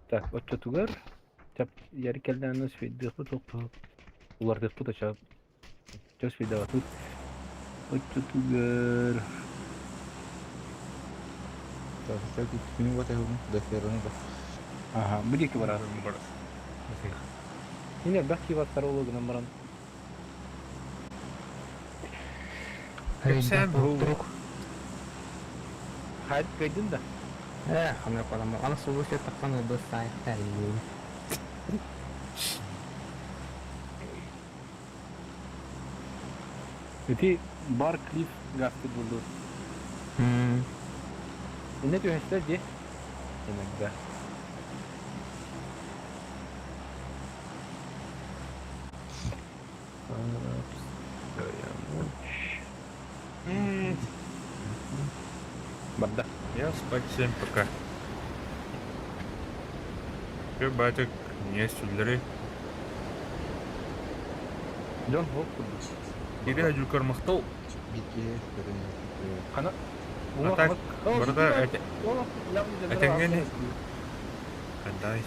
Так, отчетугар. Чап ярик келден свиддыхпыт тоқтап. Улар дыхпыт очап. Чё свидаватыт. Отчетугар. Так, так, күнү бата хубун, да ферроны ба. Ага, бу бар. Ине бак кибаттар олу гынан баран. Кепсән бу. Хайт кайдын да. Э, хамыр калам. Аны сулу сөт тапкан ылды сай. Эти бар клифф гасты булду. Ине түһәстер ди. Иногда. Барда. Я спать всем пока. Все, батик, не сүллери. Джон хоп. Ире ажукар мактал. Битке, көрүн. Хана. А так, барда этеңгени. Андай.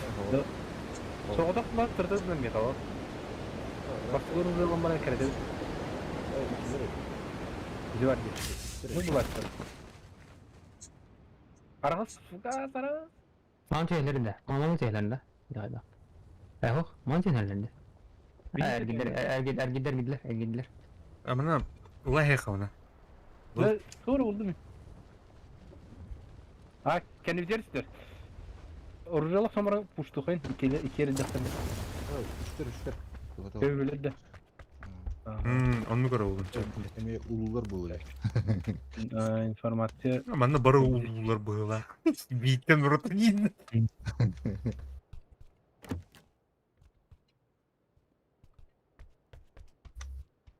Соғдақ бар тыртырдан мехала. Бастығырын жолын бара кіреді. Жібар де. Ну булаттыр. Арғыс, фугас, арғыс. Ман түйелерinde. Мамамın tüyelерinde. Galiba. Ehok, man tüyelерinde. Ergiler, ergiler, ergiler, ergiler, ergiler. Амына лахе хавна. Тура oldu mu? А, кәне бізерсіздер. Оружалақ самара пуштухын, икелі икелі дақтан. Үштер, үштер. Көбіледі. Оннук эрэ буолун. Эмиэ улуулар буолуо. Информация. Манна бары улуулар быһыылаах. Бииттэн урут диин.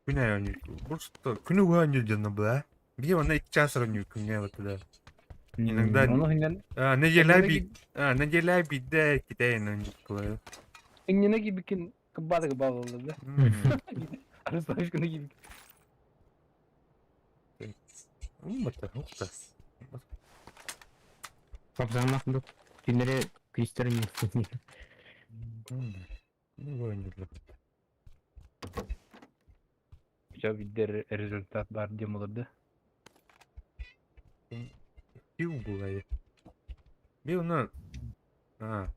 Күн аайы оонньуур. Просто күнү уһа оонньуур дьонно быа. Биир манна икки чаас оонньуур күҥҥэ баттыда. Иногда Ону хиннен неделя би неделя биирдэ иккитэ оонньуур. Иннинэ кибикин кыббааты кыббаалалар да. Арыстаышканы кибик. Уммата, ухта. Кобзаннах бу кинилэри күстэрин Все видер результат бар диэн олорду. Кил булай. Би уна А.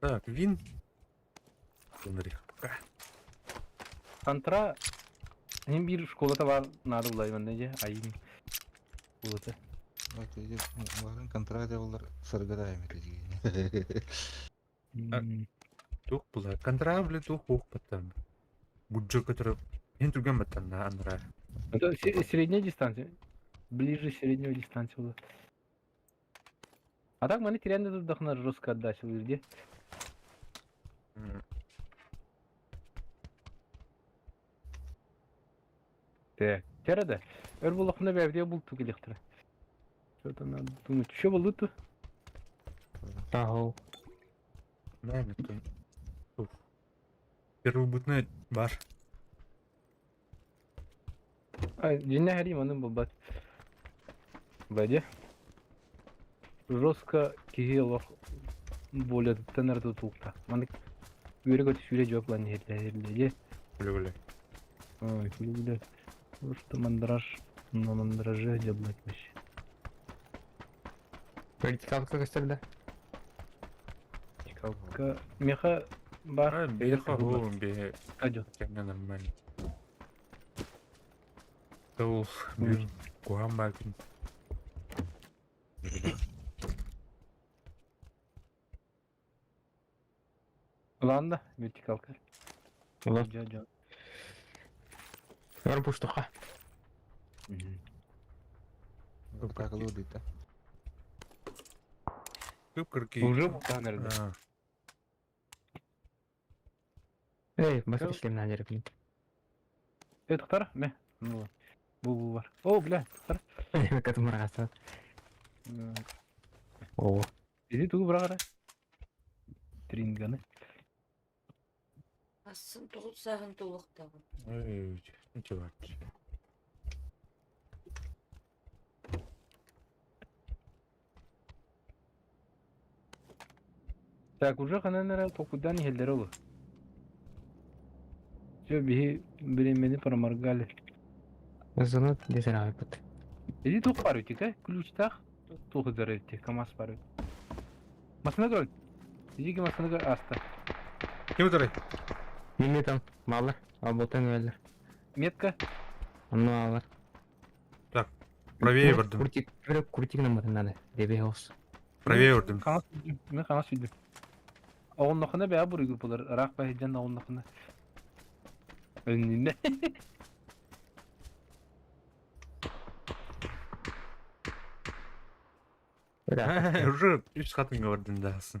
Так, вин. Контра Син биир школата бар наада булай манна дьэ айым школата. Барын контракт боллар сыргыда эми Туох була? Контракт биле туох буох баттан. Буджу который Ин түргэн баттан анра. Это средняя дистанция. Ближе среднего дистанции было. А так маны терян да жестко отдача где. Так, терада. Өр булахына бәбде булту келехтер. Что-то надо думать. Что было-то? Ау. Наверное, Первобытный бар. А, дьиҥнээх эрии маннык буолбат. Бадьа. Жестко киһи олох болятыттан эрэ тутулуктаах. Маннык үөрэ-көтө сүүрэ дьуоп ылан иһиллэ Күлэ-күлэ. Ой, күлэ-күлэ. Просто мандраж на мандраже дьаблать вообще. Вертикалка көстөр да? Вертикалка. Меха бар. А, беха бу бе Пойдет. кэмҥэ нормально. Ол бүр куһаҕан баар күн. Ладно, вертикалка. Улар. Дьэ, дьэ. Өр пуштуха. Так дейт Кып-кыркый. Уже бутан эрдэ. А, Эй, бас ишлем на деревне. Э, тохтор, мэ. Ну, бу бу бар. О, бля, тохтор. Катым баргаса. О. Иди тугу бырагара. Тринганы. Асын тоғыз сағын толықтағы. Ой, ничего. Так, уже ханан эрэ толкуйдаан иһэллэрэ олу. Все, биһи времени проморгали. Зону десерабыт. Иди тух бар үтик, э? Ключтах тух ыдыр үтик, КамАЗ бар үт. Масына көр. Иди масына көр аста. Ким өтөрүй? Мими там баллар, алботан өлөр. Метка. Онну алар. Так, правее бардым. Куртик, бир куртик наматын надо. Дебе хос. Правее бардым. Ханас сүдүм. Мен ханас сүдүм. Оҕуннахына бэйэ буруйгу булар, ыраах баһыйдьан оҕуннахына. Өннүнэ. Уже үс хатыҥҥа бардым даһасын.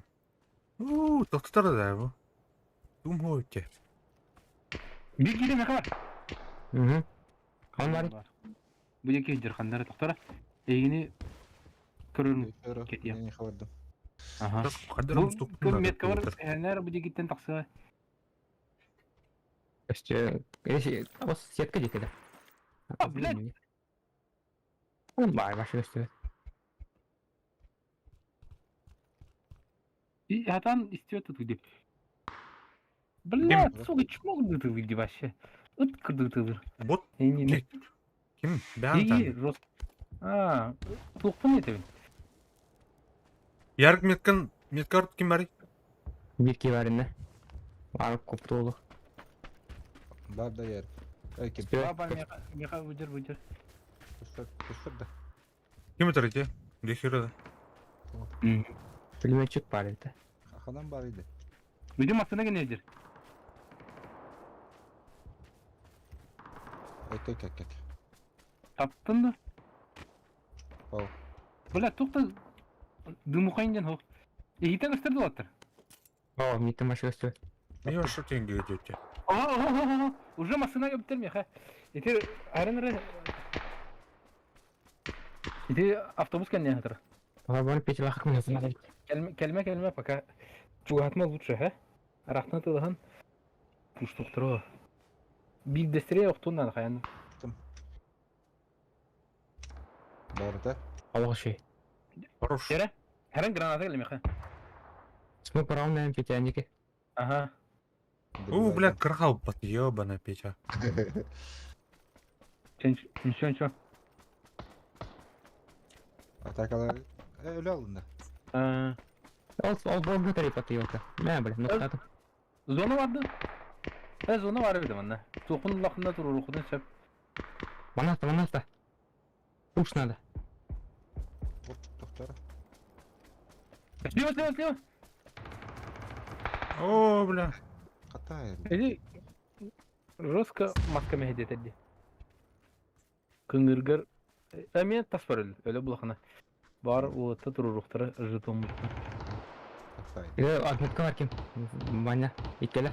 Уу, тохтотор да бу. Тум хоите. Биир киирэ меха бар. Угу. Хан бар. Бу диэки дьарханнара тохтора. Эйигини көрөрүн кетиэ. Мен хабардым. Аха. Хадыр Бу мустук. бу метка бар, эһэнээр бу диэкиттэн тахсыа. Өстө, эси, ос сетка диэки да. А, блядь. Он бар, башы өстө. И хатан истиэт тут Блядь, сука, чмо ты выйди вообще. Ыт кырдык Бот Эйни ким? Иги, Бән жестко. А, туохпун этэбин. Ярк меткан меткарт ким бар? Бир ки барында. Барып копту Бар да яр. Ай ким. Бар, бар, меха, меха, выдер, выдер. Көстөр, көстөр да. Ким өтөрүй? Дехира да. Пулеметчик бар это. Ханан бар иди. Выйди масына генедир. Өтө кэккэт. Таптын да. Ол. Бля, туох да дымухайын диэн суох. Иһитэн көстөр дуолаттар. О, миттен машина көстөр. Мен ошо теңге өтөтө. Ого, уже машина көптөр меха. Ити арын ары Ити автобус кэннэ хатыр. Ага, бар пече бахак мен надо. Келме келме келме пока. Чугатма лучше, ха? Арахтан тылахан. Пуштуктуро. Биирдэстэрэ охтун надо хаян. Барыта. Олох шей. Хорош. Эре? Хэрэн граната келмеха. Смок бараун мен пече аники. Ага. У, бля, крахал бат, ёбана печа. Ничего, ничего. Атакалар. Өлө алынды. Ол ол ол götürüp atıyor yoksa. Ne böyle nokta. Зона vardı. Э, зона бар edi манна. Туохун лахында турурухунун сөп. Манас манас да. Уш надо. Оп, тоқтар. Слева, слева, слева. О, бля. Катай. Эди жестко маска мехедетеди. Кыңыргар Эми тас бар өлө, өлө булахына. Бар уотта турурухтара жетон. Катай. Э, отметка бар ким? Ваня, иккеле.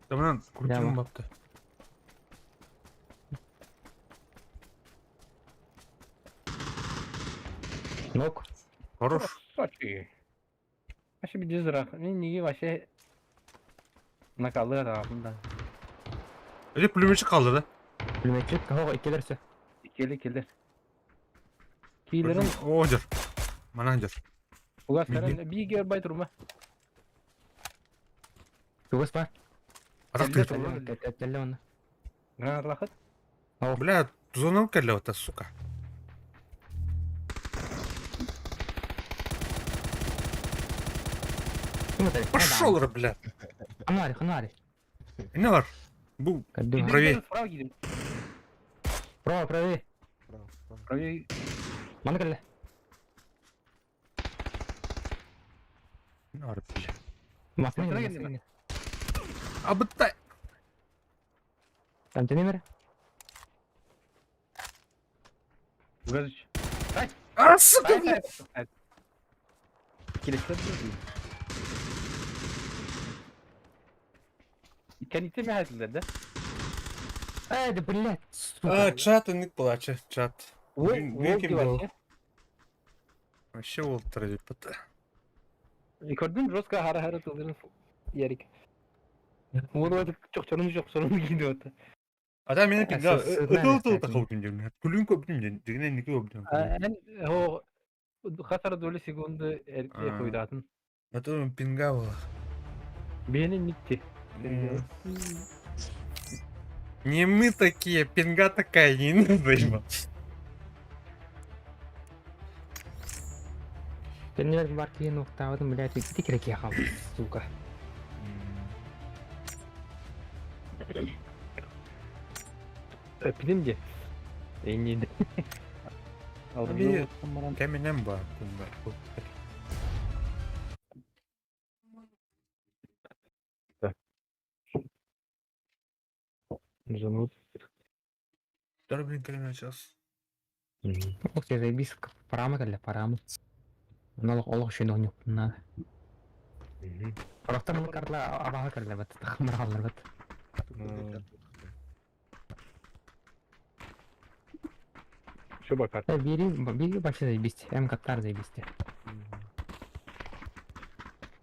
Таман крутилым бапты. Нок. Хорош. Сочи. Вообще без рах. Мен неге вообще накалы да. Эди пулеметчик калды да. Пулеметчик, хо, иккелер все. Келе келе. Кийлерин О, жер. Манан жер. угас каран бигер бай турма. Тугас бар. Арак Келе, ты. Теле оны. Граната лахат. Бля, зона келе вот, сука. Пошел, бля. Ханари, ханари. Не бар. Бу. Правее. Справа гидем. Право, правее. Право, право. Правее. Мана келе. Не бар, бля. Маска. Абыттай. Там ты номер? Угазыч. А, сука, бля. Келесі. Кәнитте ме хәзерләр да? Эй, да блядь, сука. А, чат, не плаче, чат. Волки вообще. Вообще волтер деп. Көрдүм жестко хара-хара тылдырын Ярик. Оны чоқ чорун чоқ чорун кийди вот. А там меня пинга. Ытыл тыл тахау күндүм. Күлүн көп күндүм. Дегенен неке көп күндүм. Эн хо хатар доли секунды эрке койдатын. А то пинга была. Бени нитти. Не мы такие, пинга такая, не надо. Теннер бар кийин уктабытым, блядь, ити керек яхал, сука. Пидим де. Эйни. Би кеменем бар кунга. Занут. Дар блин кемен сейчас. Ох, я заебись, парамы келе, парамы. Олох олох шөйн оңуп надо. Орохтор мын карла абаха керле бат, тахмыр халлар бат. Все бакар. Э, бери, бери вообще заебись, М каттар заебись.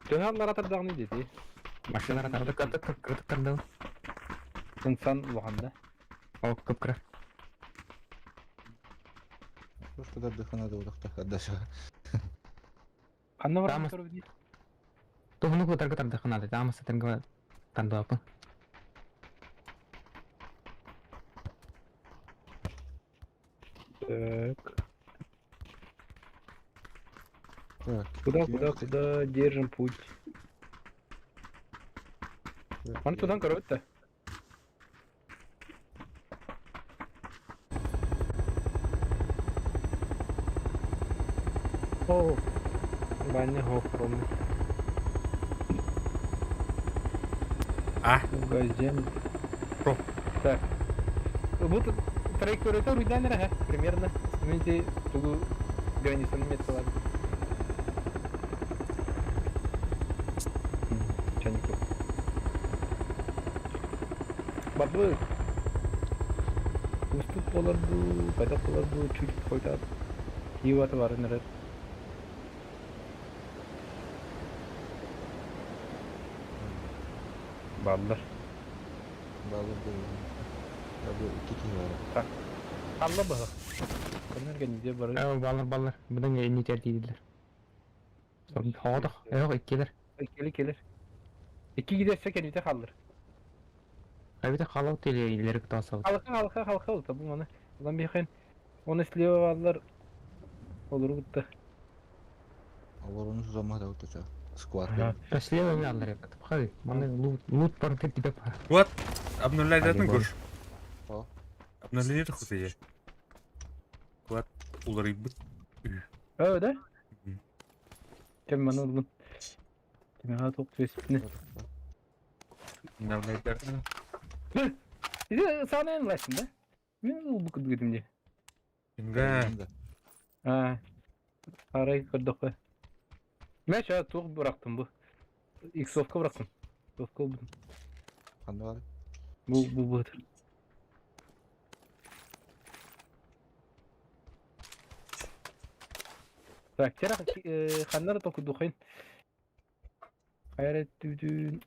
Төнәлләр атардагны деди. Машиналар тарды кыртык кыртык кырды. Инсан улаханда. О, кыпкыра. Что да дыхана да удахта отдаша. Ханна бар Тамас. Тухуну кутарга тардыхынады, тамасы тыргы тардуапы. Так. Так. Куда, куда, куда держим путь? Он туда коротко. О, баня охромный. А? Газем. Так. Бу траекторията уруйдаан эрэ примерно. Мин тугу границаны меткалаабыт. Чайников. Бабы. Уступ болар бу, пайда болар бу, чуть хойдат. Киеваты барын эрэр. Баллар. Баллар Бу икки киһи баар. Алла быһа. Көнөр кэнниде бары. Баллар баллар. Бұдан нитер диилер. Хоҕотох, өөх иккилер. Иккили келер. Икки гидерсе кэнните халлар. Кайбыта халау теле илери кытасабыт. Халка халка халка олта бу маны. Улан бихен. Оны слева баллар. Олору гытта. Олорун сузаммат аутача. Сквад. Слева ми аллар епат. Хай, маны лут лут бар деп деп. Вот, обновляйтын Полигон. көрш. О. Обновление хутые. Клад уларыйбыт. Ö да? Мгм. Кем маны улун. Кем тоқ төспүнө. Обновляйтын. Иде сана лайсың да? Мен ол бу кыдгытым де. Инга. А. Арай көрдөккө. Мен ча тух бырактым бу. Иксовка бырактым. Иксовка бу. Ханна бар. Бу бу бу. Так, тера ханнар токудухын. Хайрет түдүн.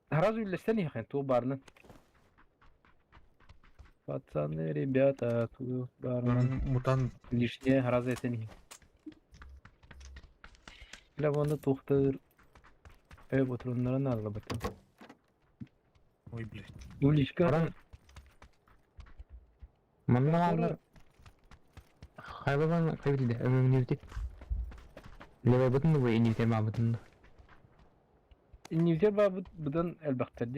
Сразу үллэстен иһэн туу барнын. Пацаны, ребята, туу барнын. Мутант. Лишнее сразу этен иһин. Бля, вон тухтыр. Э, ботуруннарын алла батын. Ой, блядь. Уличка. Баран. Манна аллар. Хайбабан кайбилде, өмүнүбүт. Леве бутун бу инитер ма бутун. Нивзер ба будан элбахтар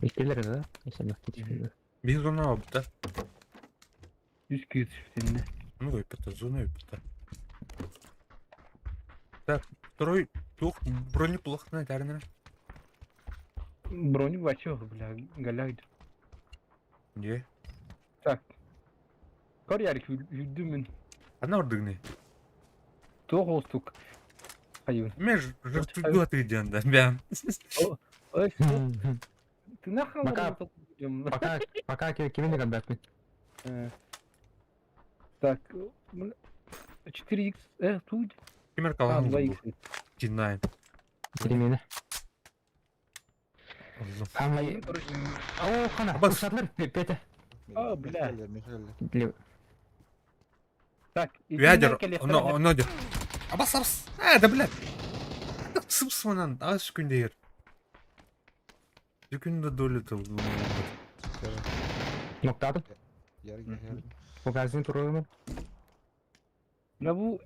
Иккилер да, исәнлек китеп. Бир зона алды. Үс күйүт Ну, выпито, зона выпито. Так, второй тух бронеплохно, наверное. Броню вообще, бля, галяк. Не. Так. Кор ярик хүдүмүн. Одна ордыгны. Туох олстук. Хайын. Меж жертву ты ден, да, бям. Ой, ты нахал Пока. Пока пока кимини калбатмын. Так, 4х, тут, Кимер а, калан. 2х. Динай. Тремена. Хамай. О, хана. Абас. Ушатлар пете. А, бля. Михаил. Лев. Так, Ядер, оно, оно дер. Абас, абас. А, да, блядь. Сымсыманан, аз күнде ер. Күнде долю Ноктадым. Ярик, ярик. Магазин турыгы. Бля, бу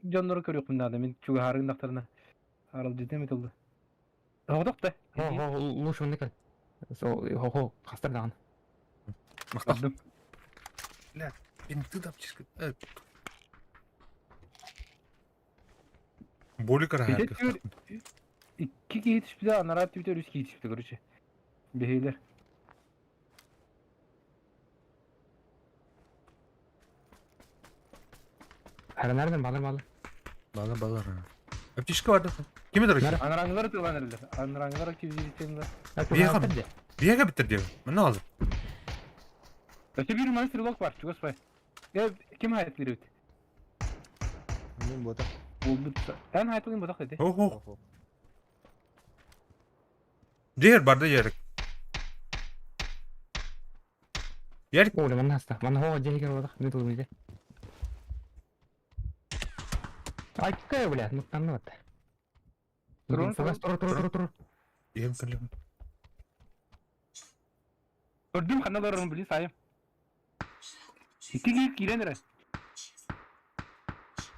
жоннору көрөкмүн надо, мен чуга харыгындактарына. Арал жетеме толду. Оғдок да. Хо, хо, лучше мында кел. Со, хо, хо, кастыр даган. Мақтап. Бардым. Бинты да аптечка. Боли Бите карар. түр икки киһи түспүтэ, анараа түбүтэ үс киһи түспүтэ, короче. Бэһиилэр. Харанардан балар балар. Бала бала. Аптечка бар да. Ким это Нара. Анараңылар тылан эрэллэр. Анараңылар кибизиттенлер. Бияга Бияга биттер деп. Мына алды. Өтө бир маны стрелок бар, чугаспай. Э, ким хайт бирибит? Мен бота. Болбут. Эн хайтылын ботак деди. Охо. Дер бар да ярик. Ярик. О, манна хаста. Манна хо жеге бодак. Мен тулум иде. Ай, какая, бля, ну там вот. Турун, Тур, тур, тур, тур, тур. Ем калем. Көрдүм ханаларын били сайым. Икки киһи киирэн эрэ.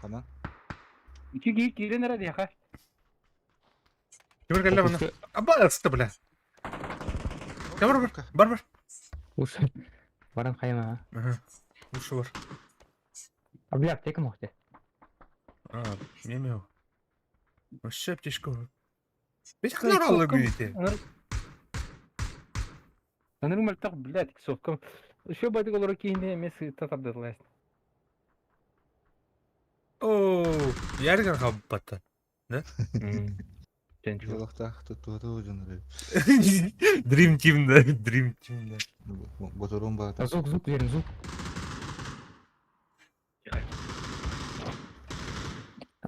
Хана. Икки киһи киирэн эрэ диэхэ. Кимер калем ана. Аба, ста бля. Бар бар. Бар бар. Уш. Баран хайма. Ага. Лучше бар. А, бля, аптека мохте. А, неме. Вообще аптечка. Бит ханар алды гүйте. Анар Анырым мөлтөх, блядь, ксовкам. Еще байтык олорор киһини эмиэ сыыта тардытылаас. Оо, Ярик хаббата. Да? Олохтоох туттуоту дьоннору. Dream Team да, Dream Team да. Боторун баата. Звук, звук, верен, звук.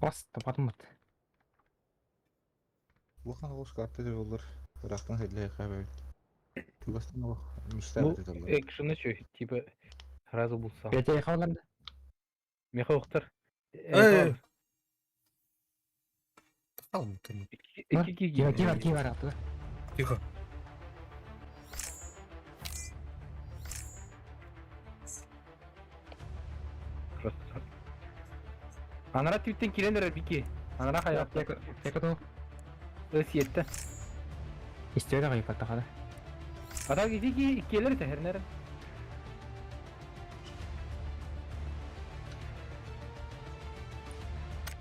Бас, тапатым бат. Улахан оҕус карта дьоллор ыраахтан сэллээх эбит. Чугастан олох мечта Ну, эбит олор. экшены чё, типа, сразу булсам. Петя халар. Меха охтар. Эй. Тахал мытын. Ики Кива, кива, кива, аты. Тихо. Анара түттен кирен эрэ бики. Анара хайа. Тека то. Өс етті. Истерия гайпа тахада. Ата ики иккилер тэһэрнер.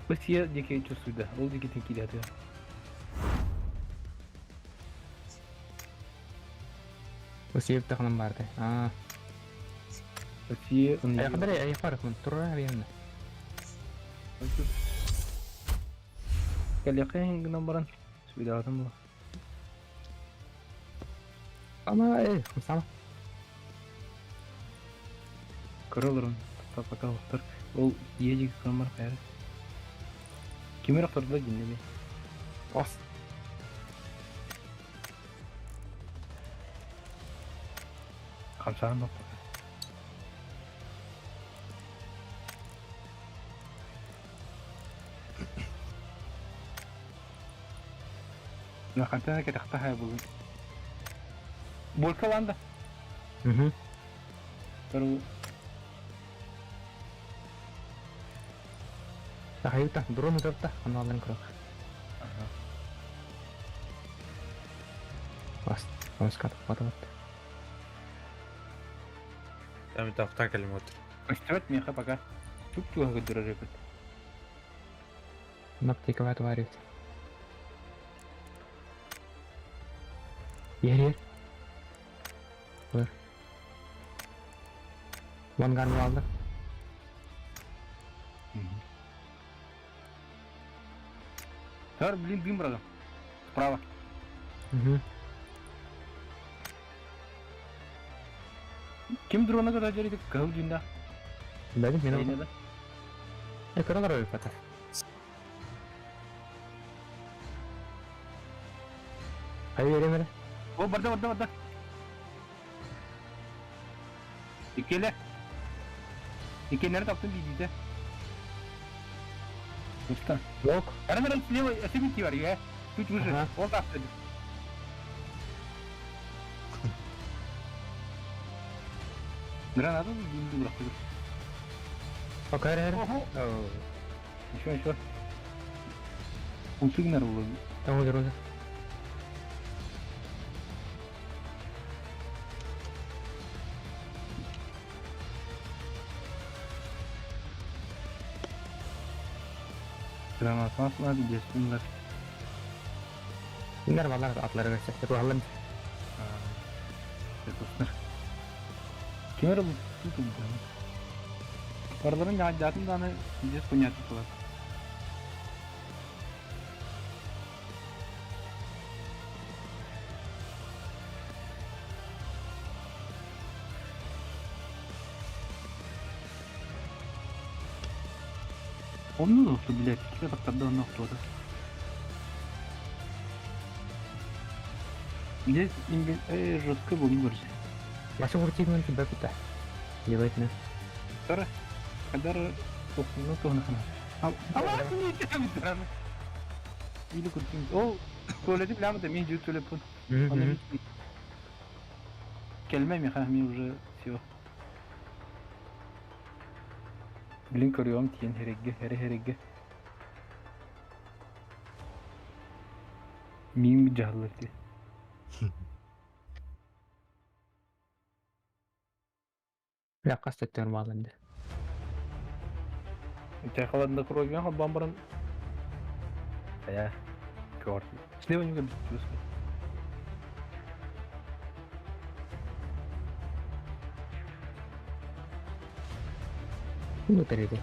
Өс е дики чувствуйда. Ол дики тин киле аты. Усиеп таханан барды. А. Өс е Ай кадыр ай фарк мын тура биян. Кэлиэхэ гынан баран сүдэ атым бу. Ама э, хамсама. Көрөлөрүн пока охтор. Ол ежик кымар хайыр. Кимер охтордо диннеби. Ос. Хамсаан охтор. На хантана кетахта булун. Болкаланда. Мгм. Pero Тахайта, дрон утарта, аналын крок. Ага. Бас, хамскат потом. Там тафта калимотр. Көстүбэт миэхэ пока. Чуп-чуга көрдөрөр эбит. Наптиковать варит. Ер, ер. Бар. Вангар алды. Тар, блин, дым брага. Справа. Угу. Ким дрона ката жерите кыл жүндә. Бәдим, мен Эйне да. Э, көрөлөр ой пата. Ай беремер. О, барда, барда, барда. Икеле. Икеннәре таптым бидите. Уста. Блок. Арана слева, осебити бар, я. Чуть выше. Ага. Вот так. Граната дымды быракты. Пока эр. Ого. Еще, еще. Усыгнар булды. Там өлөр. Граната аслар, десунлар. Киндер балар атлары көрсө. Руалын. Десунлар. Кемер бу тут бу. Барларын жатын даны здесь понятно было. Онну да блядь, кире тактарда онну охтуота. Здесь имбе жестко был көрсе. Башы куртигмен бәпүтә. Делать не. Тара, кадар тохну тохну хана. Ама не тем Или куртин. О, туалети билямы да мен жүз төлеп Аны Келме меха, мен уже все. Блин, көрüyorum тиен херегге, хере херегге. Мин жаһаллар ти. Якка статтар балынды. Чайхаладында кровь бамбаран. Я. Кёрт. Слева не чувствую. Ну, тэрийдэ.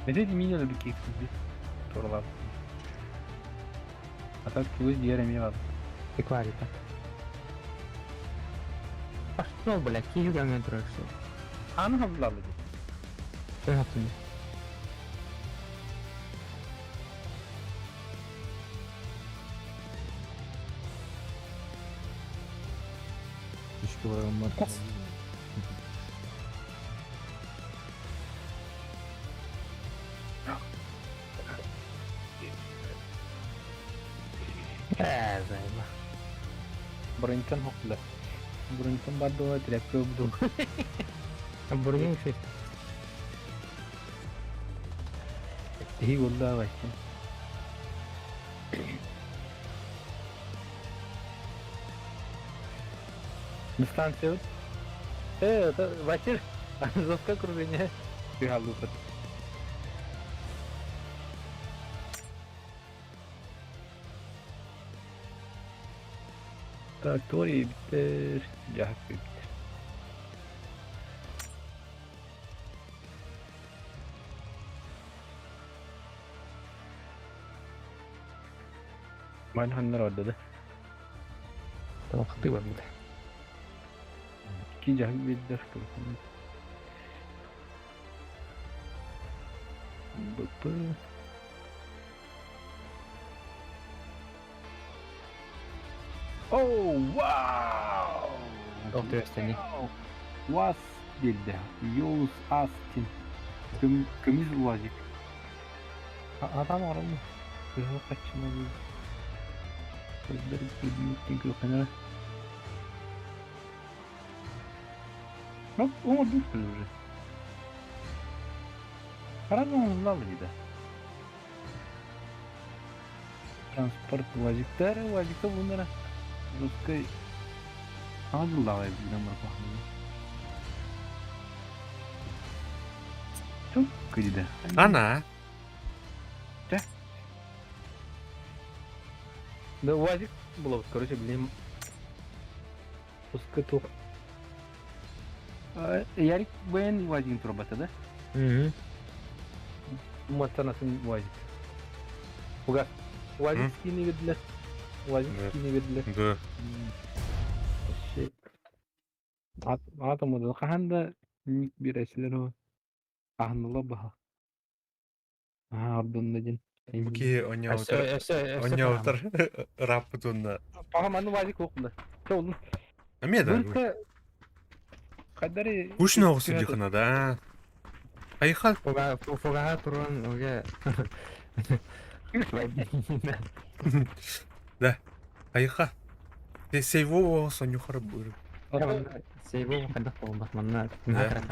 Медведь мини өлбүт киирсибит. Туралар. А так чугас дьиэр эмиэ бар. Эквалита. Пошел, блядь, киһи көҥөн турар все. Аны хабыллалы дии. Ön hattını. Үшкө бараммар. Ээ, займа. Броньтан хокла. Броньтан бар дуо тряпка буду. Бургин шесть. Тиһи болла байтын. Дистанция. Это Василь, жесткое окружение. Ты галупат. Так, Тори биттер, Жахак биттер. Майн ханнар орда да. Tamam, хаты бар буде. Ки жахак биттер. БП. Оу, вау! Доктор Өстени. Вас билде. Йоус Астин. Көмүс улазик. Адам арылмы? Кыһыл каччына бу. Көздөр предметтен көхөнөр. Бak, оңор уже. Карадың оңлалы дейді. Транспорт УАЗиктер, УАЗикта bunlara. Русской Саңа билген бар пахны. Çok кыйды. Ана. Да УАЗик было, короче, блин. Пускай тух. Ярик бен УАЗигин турбата, да? Мгм. Матанасын УАЗик. Уга. УАЗик скини видле. УАЗик скини видле. Да. Shit. Атом ханда ник бирәсилер о. Ахнула баха. Аа, ордунна дин. Буки оняутар. Оняутар раппытунна. Паха маны УАЗик оқында. Чолун. Аме да. Бүркә Кадәри Кушна оғысы дихана да. Айха. Фуга, фуга туран уга. Да. Айха. Сейво сонюхар бур. Сейво хадах болбат манна. Да.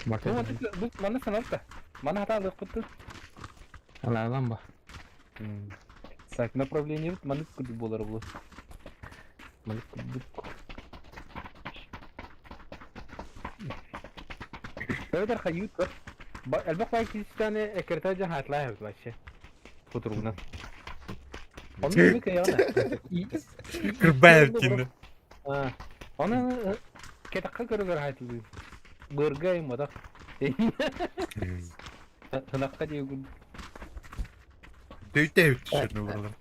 Мартын. Бу маны саналта. Маны хата алып кутты. Ала алам ба. Так, направление вот маны күрдү болар бу. Маны күрдүк. Бәдәр хают бар. Элбек бай кистәне экертә хатлай вообще. Футургунан. Оны бик яна. Кырбаевкин. Оны кетакка көрөгөр хайтылды. Быргай мадак. Тынакка дегүн. Дөйтә өтүшөрнө бурлар.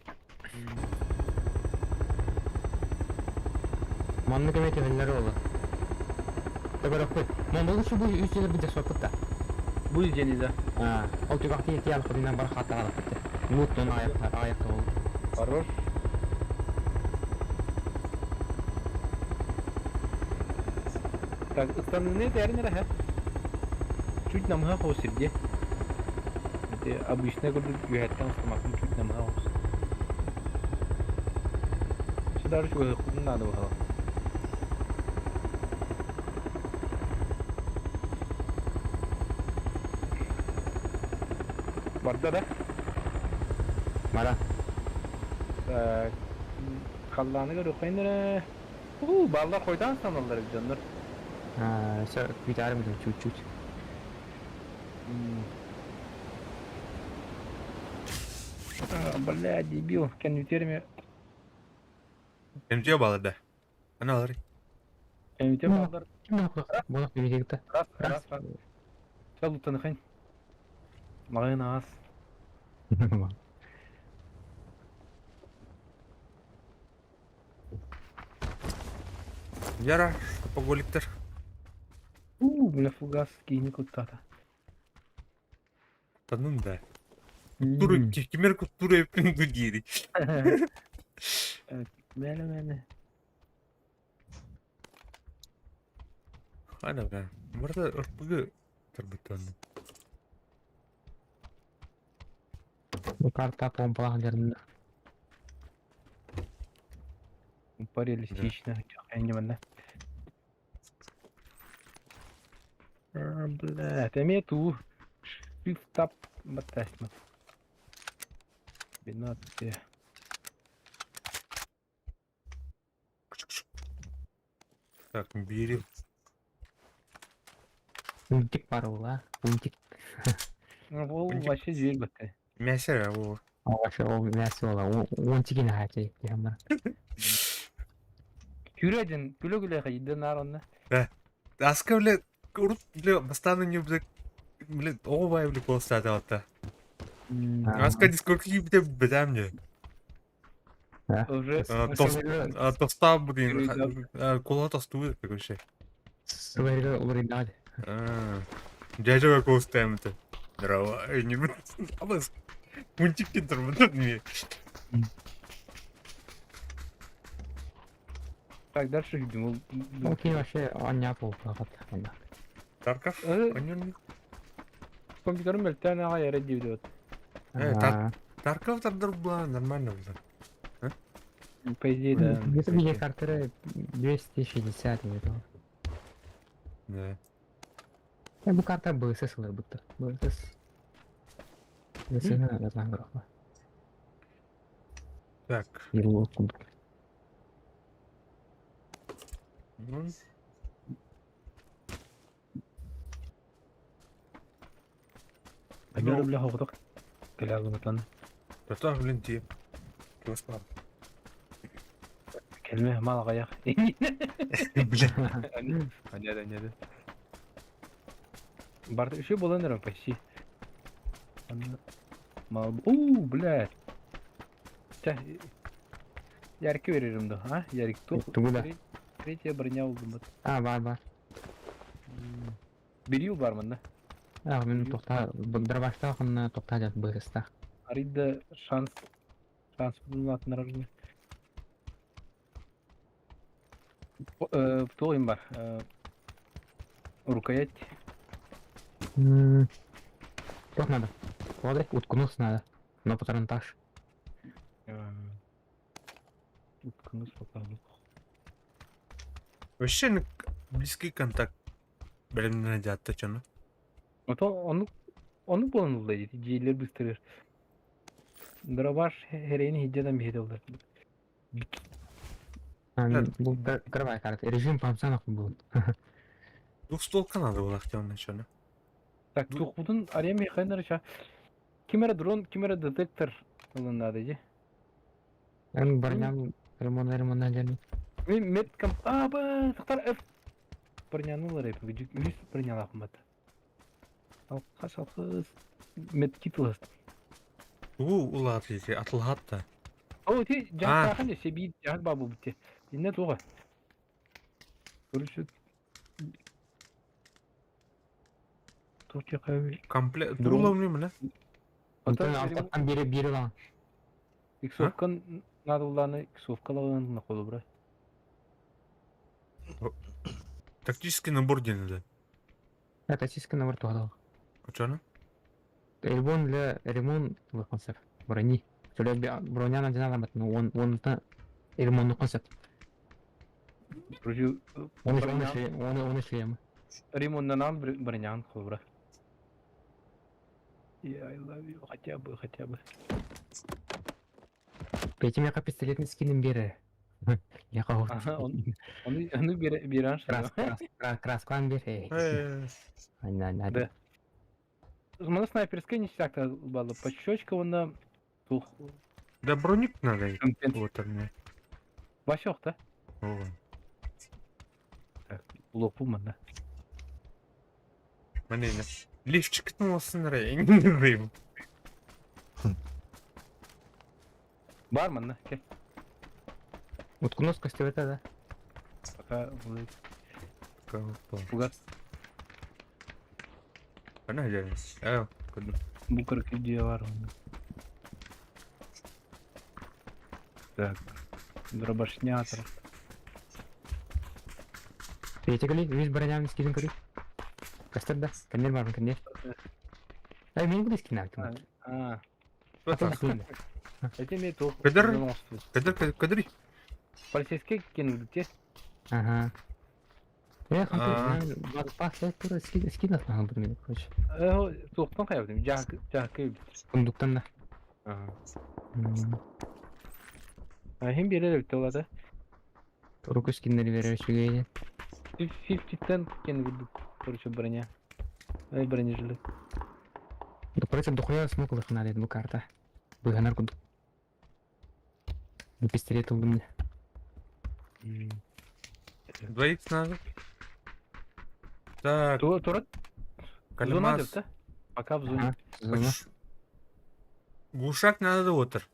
Манны кемете хөлләре ола. Табарак Мон бу шу бу үч жер бит сопытта. Бу женизе. А, ол түгәк тия алып бар хата алып китте. Мут он аяк аяк ол. Хорош. Так, основные термины, ха. Чуть намного хоусирде. Это обычно говорю, юхаттан стомаком чуть намного хоус. Сюда же чего надо было. Барда да? Мара. Так. Халланы көрө койнere. У, баллар койдан саналдар жандар. А, все, витарым чуть-чуть. А, бля, дебил, конвертерме. МТ балада. Ана алар. Конвертер балдар. Ким Раз, раз, раз, раз. Лутаныхын. Маҕын аас. Яра, шопоголиктар. У, бля, фугас киини куттаата. Танын да. Куттур, кимер куттур эппин бу диири. Мэлэ мэлэ. Ана бля. Барда РПГ тарбыттан. Бу карта помпалаах дьарында. По реалистично. Манна. Бля, эмиэ туу. Shift tab баттаасмат. 12. Так, бери. Унтик бар ол, а? Унтик. Ол вообще жүйел бітті. Мясо ол. Вообще ол мясо ол. Унтигин хати. Күрәден, күлө-күлө хайды нар онна. Аска, бля, урут, бля, бастаны не, бля, бля, оҕо бай, бля, куоластаата батта. Аска дискорд киипте бэтам не. Уже Тоста блин, кола тосту короче. Суверга уларыйдаад. Дядя куоластаам это. Здорово, не абас. Мультики турбут не. Так, дальше видим. Окей, вообще анья пол Тарков? Онюн. Компьютерым мөлтөөн аҕай эрэ диэбит. Тарков тардар была нормально было. По идее, да. Где-то видео карты 260 где-то. Да. Я бу карта БСС ылар будто. БСС. БСС не знаю, грохла. Так. Елу куб. Ну. Агар бля хоҕотох кэлэ Татах, блин, ти. Киоспар. Кэлмэ мал аҕайах. Бля. Аньяда, аньяда. Барда еще было, наверное, почти. Мал... У, блядь. Яркий верим, да, а? Ярик, тух. Тугу да. Третья броня улдумат. А, бар, бар. Берил бармын, да? А, мен тоқта, дробашта хонна тоқта жат БСС-та. Аридда шанс шанс булатын рожны. Тоғым бар. Рукоять. Что надо? Квадрик уткнуться надо. На патронтаж. Уткнуться пока. Вообще близкий контакт. Блин, надя, чё, Ото ону ону болон дейді. Жейлер быстырыр. Дробаш херейни хиджадан бихеде олар. Бұл кровая карта. Режим памсанов был. Двухстволка надо было хотя бы начало. Так, тухудун ареми хайнарыша. Кимера дрон, кимера детектор ылынады же. Эн барням ремон ремон надяны. Мен меткам а ба тактар F. Барняны рэп, үс барняла кымат. Алкаш алкыс медкит ылас. У улат ити атылхатта. О, ти жактахан себи жак бабу бите. Инне туга. Короче, Турча кайбы. Комплект. Дрон. Турула мне, бля. Алтан бири бири лан. Иксовкан надылланы иксовкаларын наколу бра. Тактический набор день, да. Тактический набор тугадал. А чё она? Ремонт для ремонт концепт. Брони. Броня на бат, но он он та ремонт концепт. Короче, Он он он он шлем. Ремонтнан бронян колбра. Я I love you, хотя бы, хотя бы. Петим яка пистолетный скинем бере. Я кого. Ага, он он бере беран Крас крас краскан бере. На на. Да. Мана снайперская не всякая была. Пощечка вона тух. Да броник надо. Вот мне. Васек, да? Так, лопу мана. Мане. Лифчиктин olsun эрэ Бар манна, кэл. Уткунос көстүбэтэ да. Пока Пугас. Она дьэ. Бу кыракый дьиэ бар онно. Так. Дробашнятор. Петя кали, үс броням скидин көрү. Көстөр да, кэннер барбын кэннер. Эй, мен буду скин алдым. А, это имеет туох Көдөр. оҥостубут. Көдөр көдөр. Полицейский кенүлүтэ. Ага. Э, А. хантан тура скин скин атмаган буду мен, короче. Э, туохтан хайабытым? Жаак жаакы. Сундуктан да. Ага. М, Хим биэрэр эбит олата. Руку скиннери берер үчүгэй. 50 кенүлүт. Короче, броня. Ай, бронежилет. Да, короче, дохуя смог лыхна дед бу карта. Быганар куду. Пистолет ылдым. 2 х надо. Так, Тура зона Калимас. деп та? Пока в зоне. Зона. Глушак надо отыр.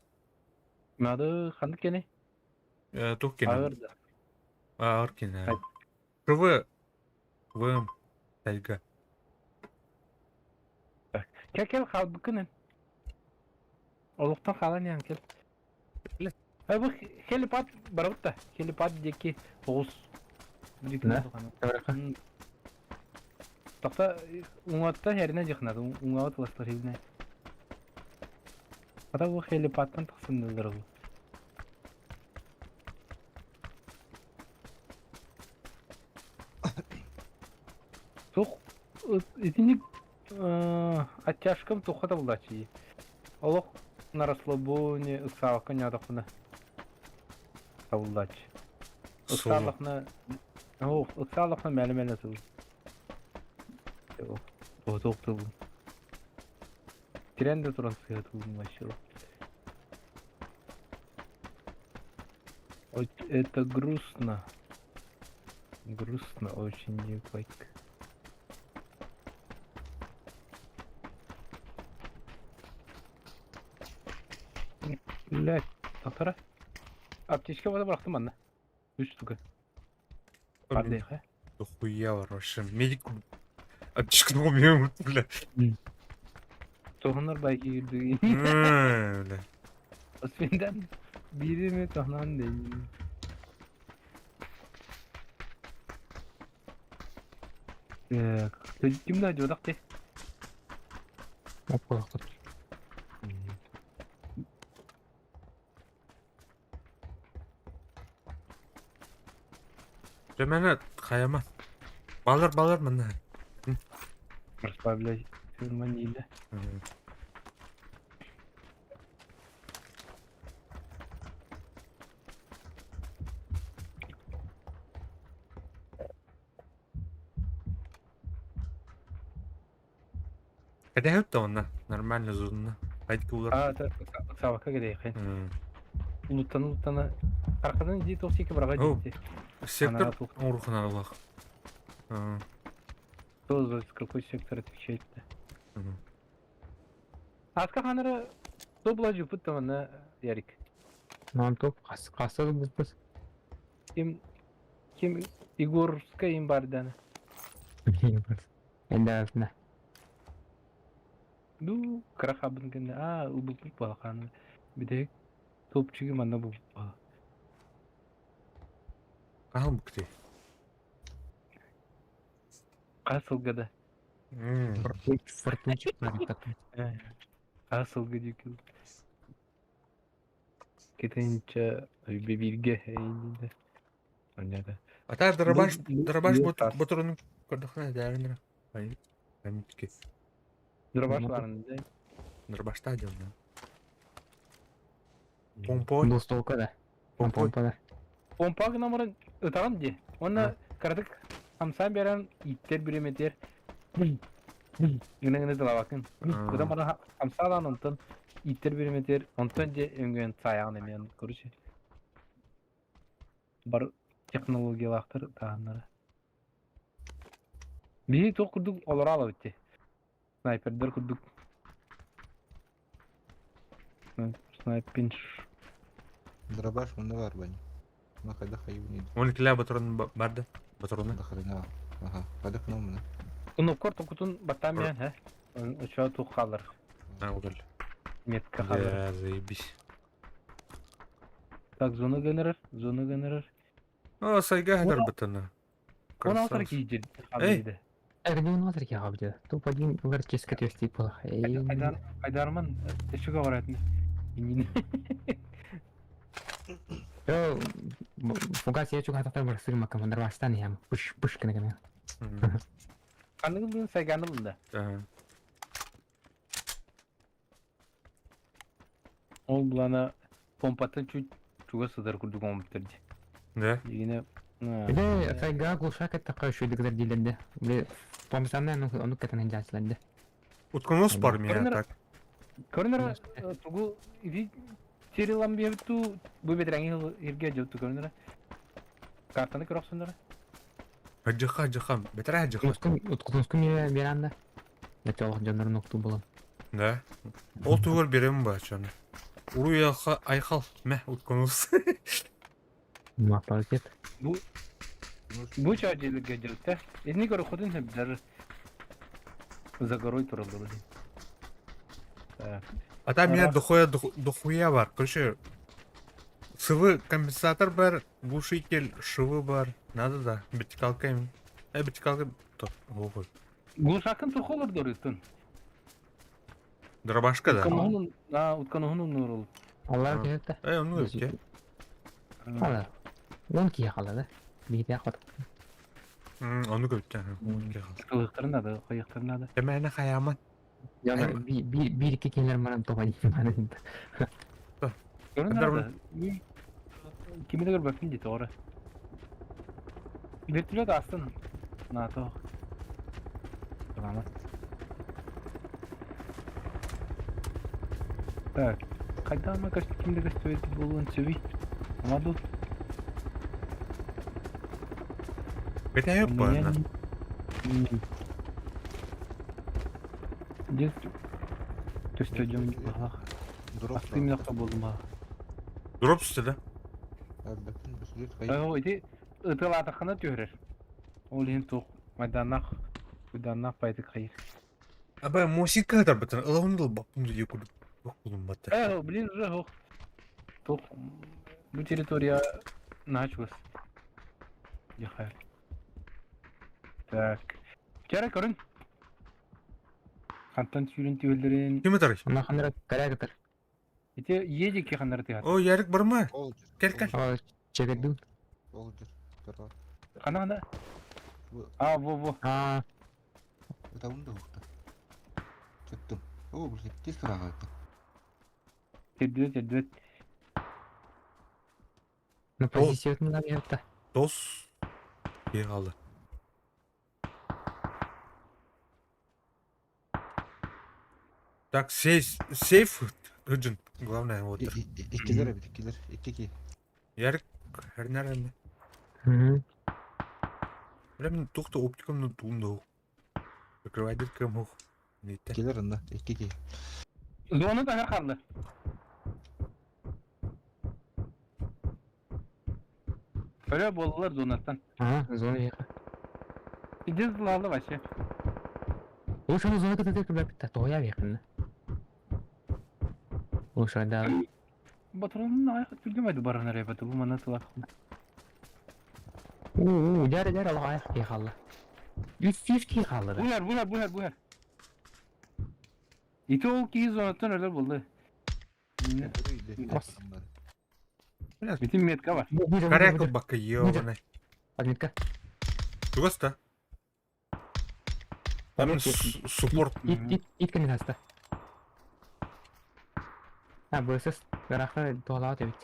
Надо ханнык кене? Тух кене. Ağır да. Ağır кене. Ай. КВ. ВМ. Тайга. Кел кел хаалбыккын. Олохтон хаалан иһэн кел. Ай бу хелипад барабыт да. Хелипад диэки оҕус. Да? Тахта уҥатта хэринэ дьыхнат, уҥаҕа тыластар хибинэ. Ата бу хелипадтан тахсыннылар бу. Тух итинник оттяжкам туха табыллааччы. Олох на расслабоне ыксаабакка ньоодохпуна табыллааччы. Ыксаалахна оо ыксаалахна мэлэ-мэлэ тыл. Туох тылбын. Тирэн да туран сыһа тылбын вообще. Это грустно. Грустно очень, ебать. Блять, Татара. Аптечка вода бырахтым манна. Үс штука. Бардыха. Дохуя вообще. Медик. Аптечканы умею, бля. Тоһунар байки кирдиги. Бля. Освенден бири ми тоһунан değil. Так, ким да жодак те? Оп, Жамана хайама. Балар балар мына. Расслабляй. Фирманиле. Кадәһүт онна. Нормально зонна. Хайт кулар. А, сабакка кедейхин. Улуттан улуттана. Аркадан ди токсики барга дии. Сектор урухна Аллах. Кто за какой сектор отвечает-то? Аска ханара то была жупут там на Ярик. Нам топ касы буппус. Ким ким Егорская им бардана. Энде на. Ну, крахабын генде. А, убупут балахан. Биде топчугу манна бу. Кахал букти. Касылгада. Фортунчик на Касылга дикил. Кетенче бибирге эйнде. Понятно. Ата дробаш дробаш ботурун көрдөхнө дәринер. Ай. Амитки. Дробаш барын да. Дробашта делна. Помпо. Двустолка да. Помпо. Помпа да. Помпа гынамырын ытаган ди. Онна кырдык хамсан берен иттер биреметер. Гына гына дылабакын. Куда бара хамсалан онтон иттер биреметер. Онтон же өңгөн саягын эмен короче. Бар технологиялактыр тааннары. Биһи туох курдук олоро алабыт. Снайпердар курдук. Снайпинш. Дробаш мында бар бани. Мына қайда хайыбын Он килә батырын барды. Батырыны. Дахарына. Аха. Қайда кына мына. Кунуккор токутун баттаан хэ. Очоо тух хаалар. А, угол. Метка хаалар. Да, заебись. Так, зона генерер, зона генерер. О, сайга хәтер бытыны. Он алтар Красавцы. киидир. Эй! Эрдион отыр ягабды. Туп один угар ческе төсти пол. Айдар, Айдарман, еще говорят. Инин. Yo, фугас я чуга татар бар сырма командир ваштан ям. Пыш пыш кына кына. Каныгын бүгін сайганы бұнда. Ага. Ол булана помпатын чуть чуга сыдар курдук омуптырды. Да. Дегене. Биле сайга глушак это кайшы дигдер диленде. Биле помсанна ну ону кетен жачланды. Утконос бар меня Көрінер- так. Көрінер тугу иди терилан бебту бу бетрәңи ирге жотту көрінер. Картаны көрөксүндөр. Хаджиха, хаджиха. Бетер хаджиха. Уткун уткунску ми беранда. Начало жонор нокту болон. Да. Ол тугар берем ба чаны. Уру яха айхал. Мә, утконос. Мапалкет. Бу бу ча жилге жотта. Эсни көрө ходун хеп даже за горой туралдыр. Так. А там меня Раз. дохуя дохуя бар. Короче, сывы компенсатор бар, глушитель, швы бар. Надо да, вертикалка им. Вертикалка то. Ого. Глушакын тухолор дорыстын. Дробашка да. Уткануһунун, а, уткануһунун нурул. Аллар А. кетти. Ну өтте. Алар. Он кия калады. Бите акот. Оны көттө. Кылыктарын да, кайыктарын да. Эмәне хаяман. Яна би би бир iki келер манан тоба манан. Көрүнөр. Кимини көрбөппүн дейт ора. Вертолет астын. НАТО. Ладно. Так, кайда ма кимде көстөбөт болуун сөбүй? Амаду. Бете У бар. меня Здесь төстөжөм бахлах. Дроп. Асты мякка болдум ба. Дроп үсті да. Бөтен бөсүлүт кай. Ой, ити ытылатахына түһөрөр. Ол иһин туох майданнах майданнах байтык хайыр. Аба мусика да бытын. Ылауын бапын дүйе күліп. Yok bulun батыр. Э, блин, уже ох. Туох бу территория началась. Дихай. Так. Вчера көрүн. Хантан сүйрін түйелдерин. Ким атар? Ана ханара карагатар. Ити едик ки ханнары тыгат. О, Ярик барма. Ол Кел кел. О, чегедү. Ол жер. Көрө. Хана хана. Бу А, во во. А, Этабын да укта. Чыктым. О, бу тез турага. Тердүөт, тердүөт. на позицию на берді. Дос. Кей қалды. Так, сейф, сейф гыжын. Главное, вот. Иккилер бит, иккилер. Икки Ярик, хернер Мгм. Бля, мен тухта оптикамны туунда. Прикрывай дыркам ух. Нейте. Иккилер анда, икки Зоны да карлы. Öyle boldular zonattan. Ага, зона века. Иди злалы вообще. Лучше он зона кытык кыбра битте. Тоя векын. Лучше да. Батырının ayağı түргемейdi барана ребята, bu mana тылак. У, жары жары алга аяк ки калды. 300 ки калды. Bu yer, bu yer, bu yer, bu yer. İti ol ki zonattan öyle buldu. Бас. Bütün metka var. Каракал бака ёбаный. Подметка. Тугаста. Там суппорт. Ит ит ит кенен хаста. А, бысыс гарахта тола бит.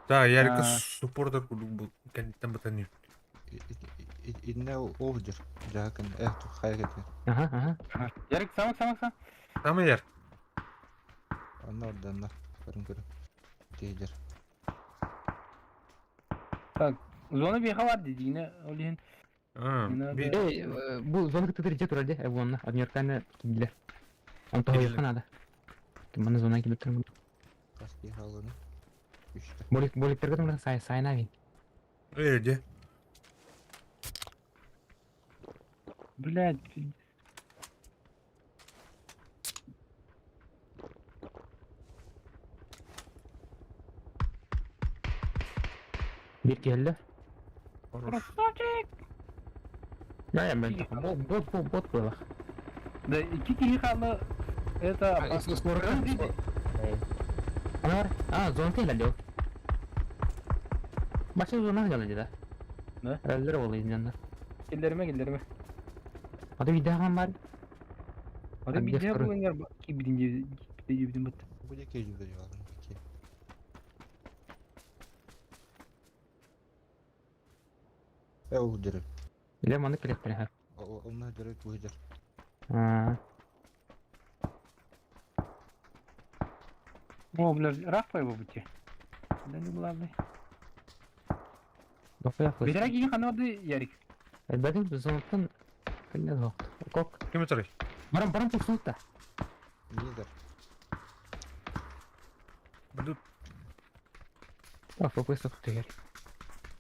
Да, Ярика А. суппорт бу кенттен бытаны. Инне ол жер. Жакын, хайр кеткен. Ага, ага. Ярик самак самак сам. Там яр. Анда орда, анда. Көрүн көрүн. Тежер. Зона bir var dediğine олин. А, Не надо. би- Эй, бу зона кытык же турады, э, вонна, адмирканы килдилер. Он тоһуйуохха наада. Манна зона килбиттэр. Хас киһи хааллыны? Үстэ. Болик боликтерге тумра сай сайна бин. Э, где? Блядь. Бир киһэллэ. Красавчик! Да, я мен бот бот бот бот было. Да, икки киһи хаалла. Это опасно. Ана бар. А, зона кэллэ. Башы зона кэллэ да. Да? Әллер ол изнен. Киллерime киллерime. Ады видеоған бар. Hadi А bir где de второй? bu oynar ki birinci birinci birinci bit. Бу диэки дьүдэ дьаалын икки. Э ол дьэрэ. Иле маны керек бір. Онна дьэрэ туһу дьэр. А, О, бля, раф его бути. Да не главный. дохуя флеш. Бедра киһи ханады Ярик. Әлбәдин зонаттан кэллэ тоқты. Кок. Ким өтөрүй? Барам барам пусулта. Лидер. Буду А, фокус тегер.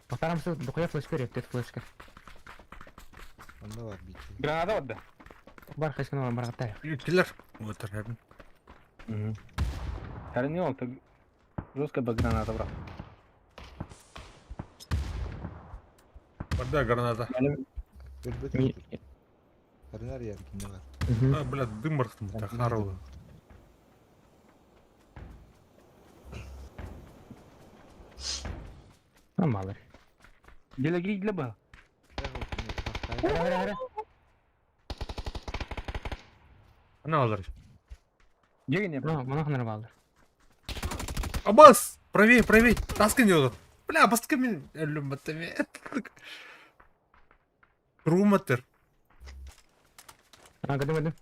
Батарамсы дохуя флешка репт флешка. Онна бар бити. Граната отда. Бар хашкан бар баргатар. Киллер. Өтөр. Харни ол так жестко бы граната брал. Барда граната. Өлбөт. Ми. Харнар яр кине бар. А, бля, дым бархтым. Тахарова. Амалар. Делегри для ба. Э ол кине хахтай. Хара хара хара. Ана алар. Дегене. Мына мына ханар балдар. Абас! Правее, правее! Таска не олар. Бля, баска мен өлүм баттами. Руматер. А, гадым гадым.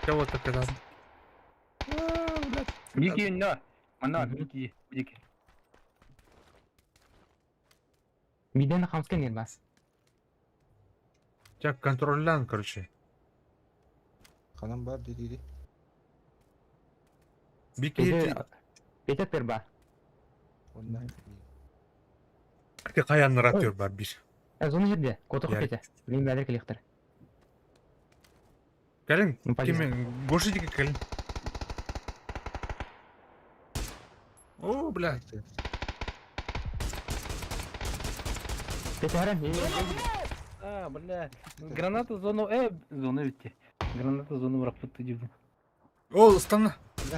Кого так это? Бики на. Мана Мгм. бики бики. Миден хамскен ел бас. Чак контроллян, короче. Ханан бар ди ди. Бики Пете перба. Онна. ти каян ратер бар бир. Э, зона жерде. Кото Ярик. пете. Мен бәдер келектер. Кэлин, Ну, полезно. кемен гошидики кэлин. О, бля. Пете харан. А, бля. Граната зону э зону битти. Граната зону брак бутты дип. Ол, станна.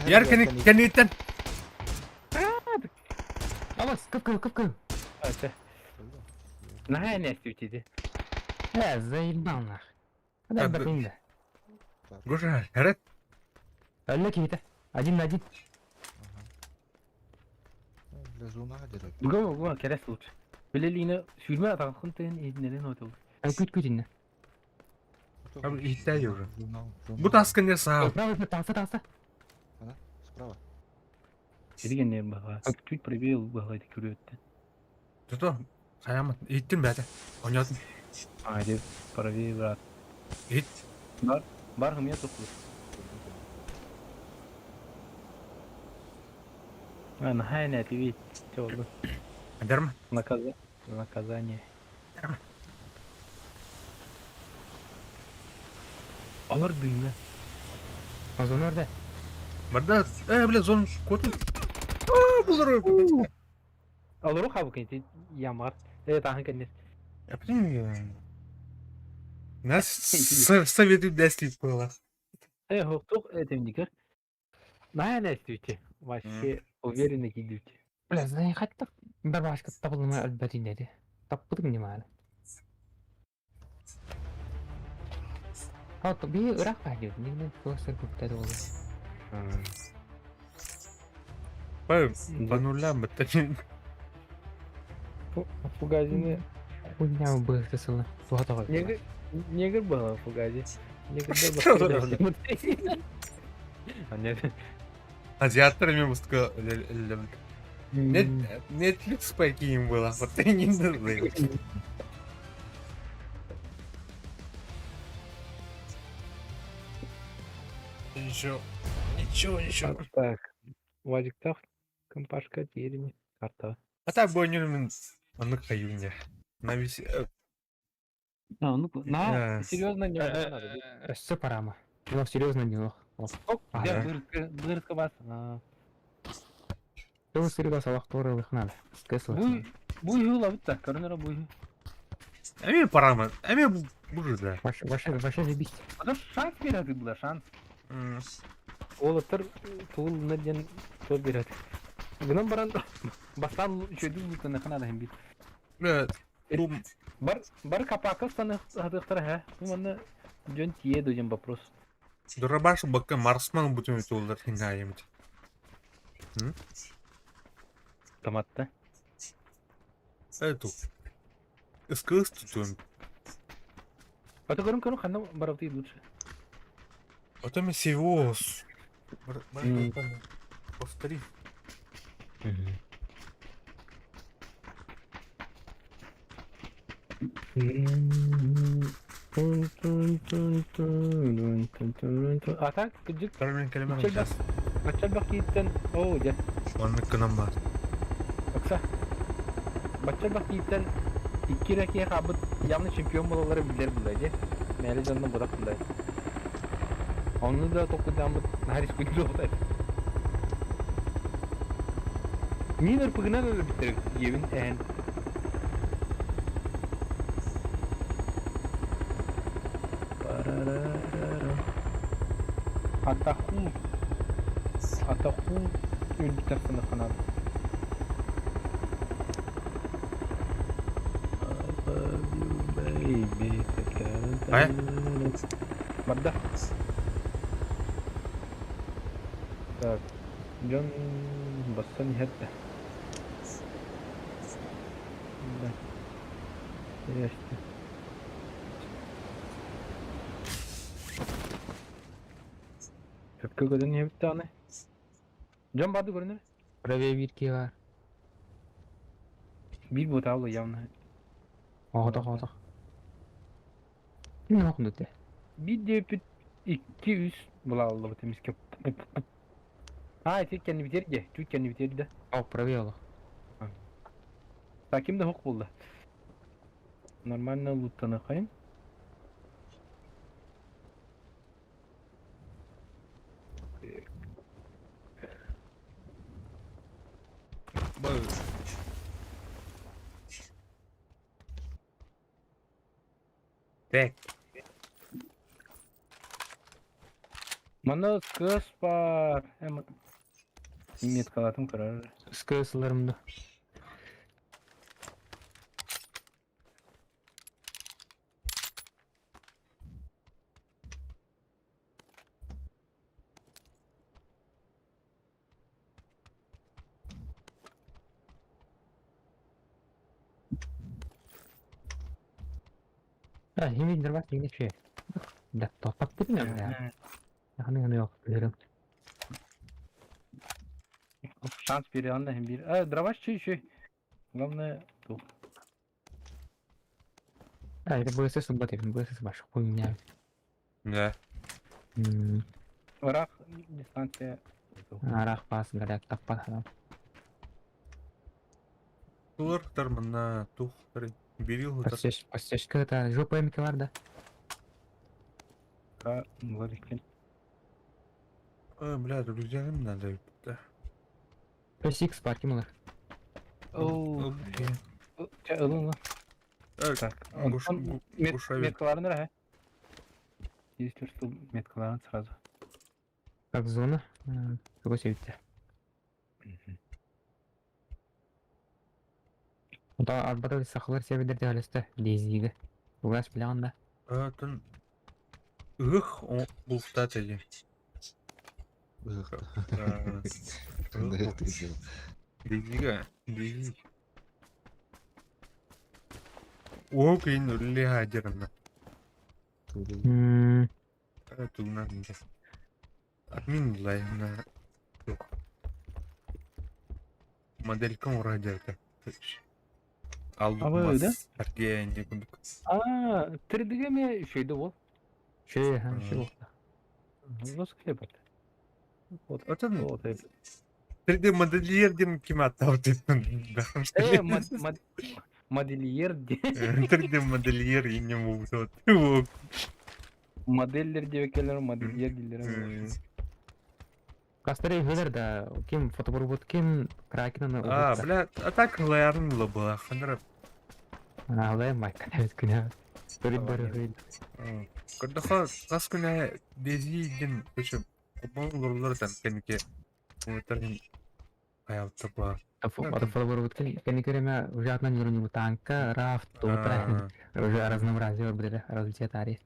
Яр кени кенитен. Абас, кып кып кып кып. Это. На не стютиди. Э, заебал нах. Адай Так, бәтинде. Гоша, харат. Әллә ките. Один на один. Бля зона дьэрэ. Буга буга керес лучше. Билелине сүрмә атагын тен единелен отыл. Күт күт инне. Иттәй уже. Зона. Бу таска не сау. Право, таса таса. Справа. Дигән не бага. Чуть пробел бага дип күрөттү. Тото, хаямат. Иттин бәте. Онятын. А, деп правее брат. Ит. Бар, бар хым я тоқлы. А, на хайна ты ведь чё Дерме. Наказа... Наказание. Алар дымна. Зона орда. Барда, э, бля, зон котун. А, булар. Алар хабы кенти ямар. Э, тахан кенес. Я понимаю. Нас советы дәслит было. Э, хоқтуқ, э, темдикер. На стүйте. Вообще уверенно кидүте. Бля, зай хатта бер башка табылма әлбәтинде ди. Таппыдым не маны. А, то би ырак бар дип. Нигне кластер күптәде ул. По, по нулям это. Фугазины. Хуйня быһтысылы. Туха тагы. Негр, негр было фугази. Негр Что за было. А нет. Азиаттар мен мустка Netflix покинем было. Вот ты не знаю. Ничего. Ничего, ничего. Так, Вадиктаах компашка тиэрини карта. А так бы мин оннук хайыыня. На весь А, ну, на, серьезно не надо. Өссө парама. Ну, серьезно не лох. Я бырытка бас. Тыл сырыга салах туора ылыхнада. Бу бу юла бутта, коронера бу. Эми парама. Эми бу да. Ваше ваше ваше забить. А то шанс берет было, шанс. Олаттар туул диэн туол берет. Гынан баран бастан үчүгэй бутаны ханада хим бит. Бля, Бар бар капака станы хадыктар ха. Бу манна дьон тие дойден вопрос. Дурабаш бакка марсман бутун тулдар хингаемт. Томатта. Эту. Искыс тутун. А то көрүм көрүм ханна барабты лучше. Потом сивос. Повтори. А так кыдьык Кармен кэлэмэн Чэлбэх баччалбах кииттэн оо дьэ Оннук гынан баар. Окса баччалбах кииттэн икки эрэ киһи хаалбыт явно чемпион буолаллара биллэр булла дьэ мээлэ дьонно бодох булла онну да толкуйдааммыт наһаа рискуйдуохтай мин ырпыгынан өлөрбүттэр диэбин эһэн Атаху Атаху өлбүттэр санаханан Хайа? Барда. Так, дьон бассан иһэр да. Да. Интересно. Сөпкө көтөн иһэбит даҕаны. Дьон барды көрүнэр. Правее биир бар. Биир буотаабыла явно. Оҕотох оҕотох. Ким оҕунду Биир диэбиппит икки үс булааллыбыт эмискэ. А, ити кэннибитигэр дьэ, түүт кэннибитигэр да. О, правее олох. Так, ким да хук булла. Нормально луттанахайын. Так. Манна кыс бар. Эм меткалатым көрөр. Скысыларымды. А, химин дербас химин че. Да, топак ты не бля. Ханы ханы yok bilirim. Шанс бере анда hem bir. А, дробаш че еще. Главное, тух. А, это БСС бат, БСС баш хуйня. Да. Ыраах дистанция. Арах пас горят таппат адам. Тулар тар манна тух берил тар. Постежка это жопа эмки бар да. А, бар экен. Ой, бля, друзьям надо. Да. Песикс бар ким олар. Оу. Ча, ылын ылын. Так, Меткаларын ра, Если что, меткаларын сразу. Как зона? Какой себепте? Онта арбата сахалар себедер дегелесте дезиге. Угас билан да. Тын Ых, булта теги. Дезига, дези. О, кин үлли хадерна. Тугна. Админ лайна. Моделькам урадерта. Абы, да? Арген курдук. А, 3D ме шөйдө бол. Шей, ха, шей болду. Жесткий бат. Вот. Отон Вот это. 3D модельер диэн ким ааттаабытыттан Э, модельер де. 3D модельер иннем буолбут. Модельдер диэбэккэлэр модельер дииллэр. Кастары үһүлэр да, ким фотоборбут, ким Кракенаны А, угутта. бля, а так лаярын ыла была, ханара. Аналай майка эбит күнэ. Төрүт бары үһү. Көрдөхө, хас күнэ дези дин, короче, обман олорулар там кэнники. Уотар хаялта ба. Фотоборбут кэнни көрөмө уже атынан юруньу танка, рафт, тута, уже разнообразие бар развитие тари.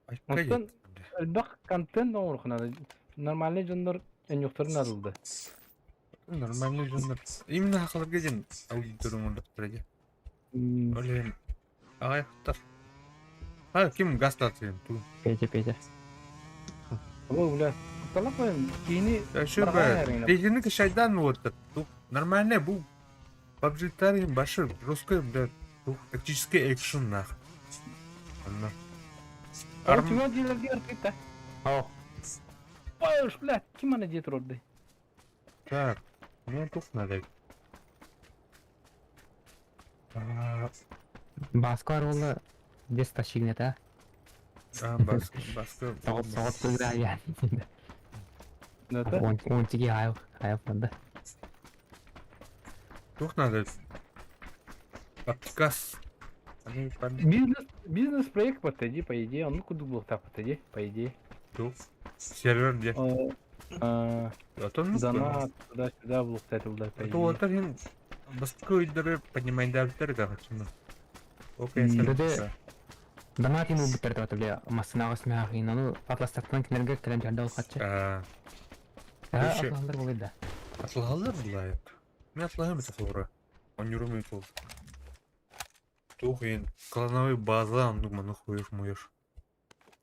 Оттон элбэх контент оҥоруоххун Нормальный дьоннор өньөхтөрүн арылды. Нормальный дьоннор. Именно хахаларга диэн аудитория оҥордохторо дии. Ол иһин аҕыйахтар. А, ким газ татыйын туу. Петя, Петя. Ол бля. Кутталах қойын киини Еще бы. Бегини кышайдан вот тут нормальный бу PUBG башы жесткий, бля, тух тактический экшен нах. Анна. Арм... Чего дийлерге артыкта? О, Пойш, бля, ким ана дие турды? Так, ну тух надо. А, Баско аролла дес тащигнет, а? а, баскы, баскы. Соғыт, соғыт кылгыра я. Да, Он, он тиги айыл, айыл да. Тух надо. Отказ. Они Бизнес, бизнес-проект подойди, по идее, он куда был так подойди, по идее. Тух. Сервер где? А, А то ну донат, туда-сюда, был, кстати, да, по А то идее. вот он баскы өйдөрү поднимайдабыттар да хачына. Окей, М, Донат ему бутер да бля, масынага смягин, ну атластаттан кинерге келен жардал хатчы. А, А, Еще. атландар болой да. Атлагалар булайык. Мен атлаһым это холора. Он юрумый пол. Тух ен клановый база, ну ману хуешь муешь.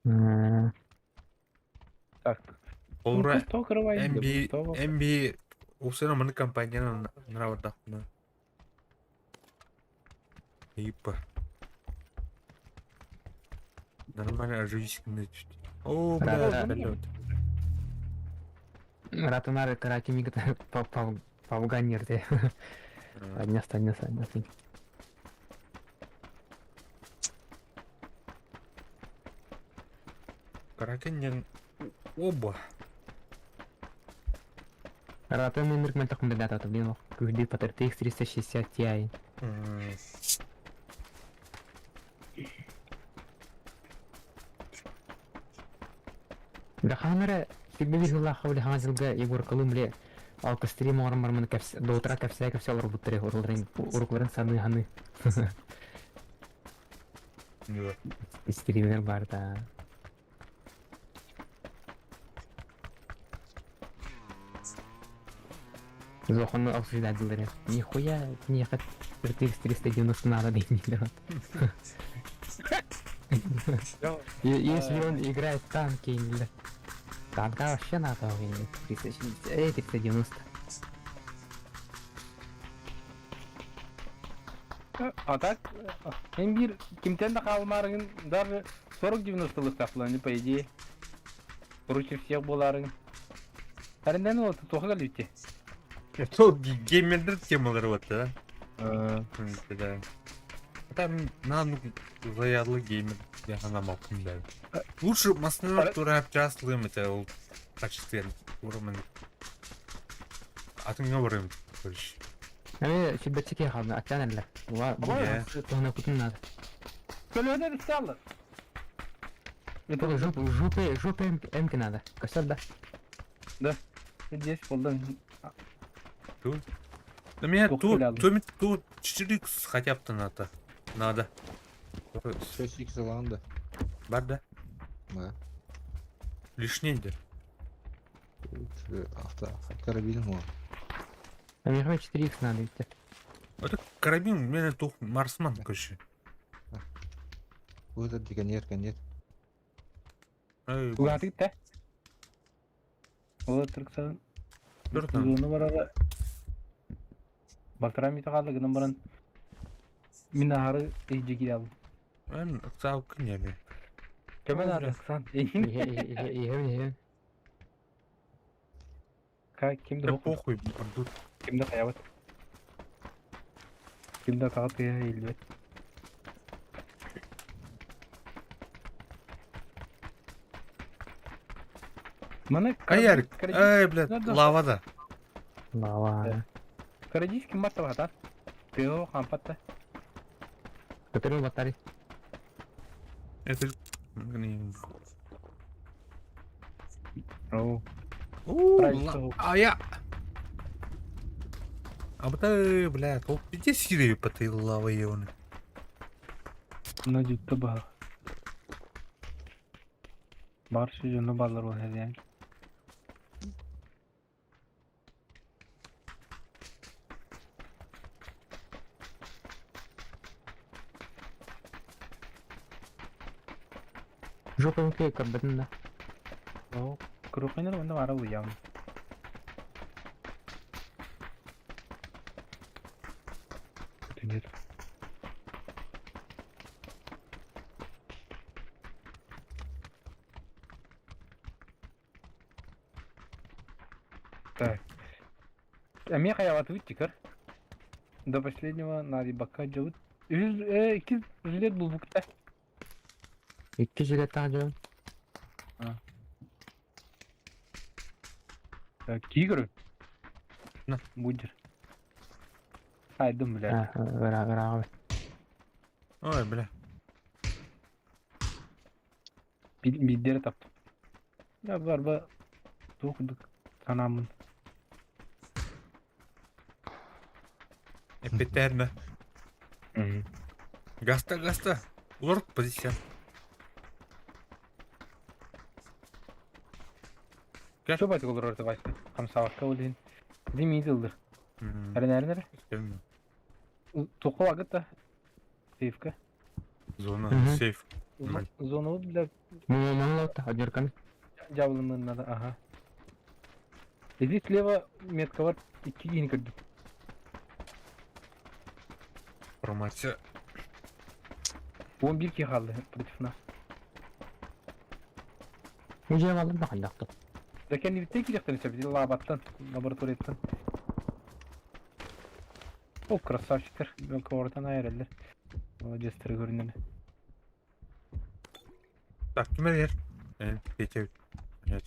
М, Так. Холора Кто крывает? MB MB усена маны компанияны нравата. Ипа. Нормально оживись. О, бля, Да, да. блядь. Ратунары караки мигата павганир де. Адняс, адняс, адняс. Каракен оба. Ратын өмірк мен тақымда да таты, блин, күрді по RTX 360 Ti. М, Да хамера всегда видела хавли хазилга Егор Колумбли. Алка стрим ормар мен кәпс до утра кәпсә кәпсә алыр буттыры урларын урукларын саны ханы. Да. Стример бар да. Зохон обсуждать дилдер. Нихуя не хат RTX 390 надо деймилер. Если он играет в танки или танка вообще надо, 360, 390. А так, мен бир кимтен да калмарыгын даже 40-90-лык тапланы, по идее. Круче всех буларыгын. Әрінден ол тоға калюте. Это геймердер темалары вот, да? Да. Там на ну заядлы геймер, я на малком да. Лучше масына тура общаслым это ол качестве уровень. Атыңа барым, короче. Эми фидбэчеке халны аттан эле. Була Иә. туһуна кутун надо. Көлөне бисталлар. Это жопы жопы жопы эмки надо. Косер да. Здесь болдым. Тут. Да меня Ух, тут, бля. тут, тут 4х хотя бы надо. Надо. Все сикс да. Бар да? Да. Лишний да. Авто карабин го. А мне 4х надо идти. Это карабин, у меня тух марсман, короче. Вот это деканер, конец. Эй, Угатык та. Ол түрксан. Төрт нам. Уну барара. Балтара мите калды гынан баран. Мин ахары эжеги алдым. Мен сау күнеме. Көмө наада, Оксан. Иһэбин, иһэбин. Ким да Да похуй, ордут. Ким да хайабыт. Ким да атаҕа тыаһа иһиллибэт. Маны Ай, ай, блядь, лава да. Лава. Карадис ким бар табата? Тыаһы хампатта. Көтөрү батари. Это... Оу. А я... А бта, бля, ол пиздец сири паты лава ебаный. Ну дьүттэ баһа. Бар сүдьүнү баллар уһэриэн. Жопа мүкке көрбөтүн да. Ол крупнер онно бара уйам. Түнер. Так. Эмиэ хайаҕатыбыт тикэр. До последнего надо делают. Үс, икки жилет булбукта. Икки жилеттаах дьон. Так, тигр. На. Будер. Айдым, бля. Ыра ыраҕа. Ой, бля. Биддери таптым. Я барба туох курдук санааммын. Эппеттерме. Гаста, гаста. Лорд, позиция. Что бать олорор давайте. Хамсаакка олин. Дим идылдыр. Эренернер. Туқу агыта. Сейфка. Зона, сейф. Зону для Мамалаута, одеркан. дьабылымын надо, ага. Иди слева метка бар, икки киһини көрдүм. Промация. 11 киһи хаалла против нас. Уже алым да хандакты. Да кэннибиттэн кириэхтэрин сөп, ити лаабаттан, лабораторияттан. О, красавчиктар, коворотан айраллар. Молодецтер көрүнэн. Так, ким эрэр? Петя. Нет.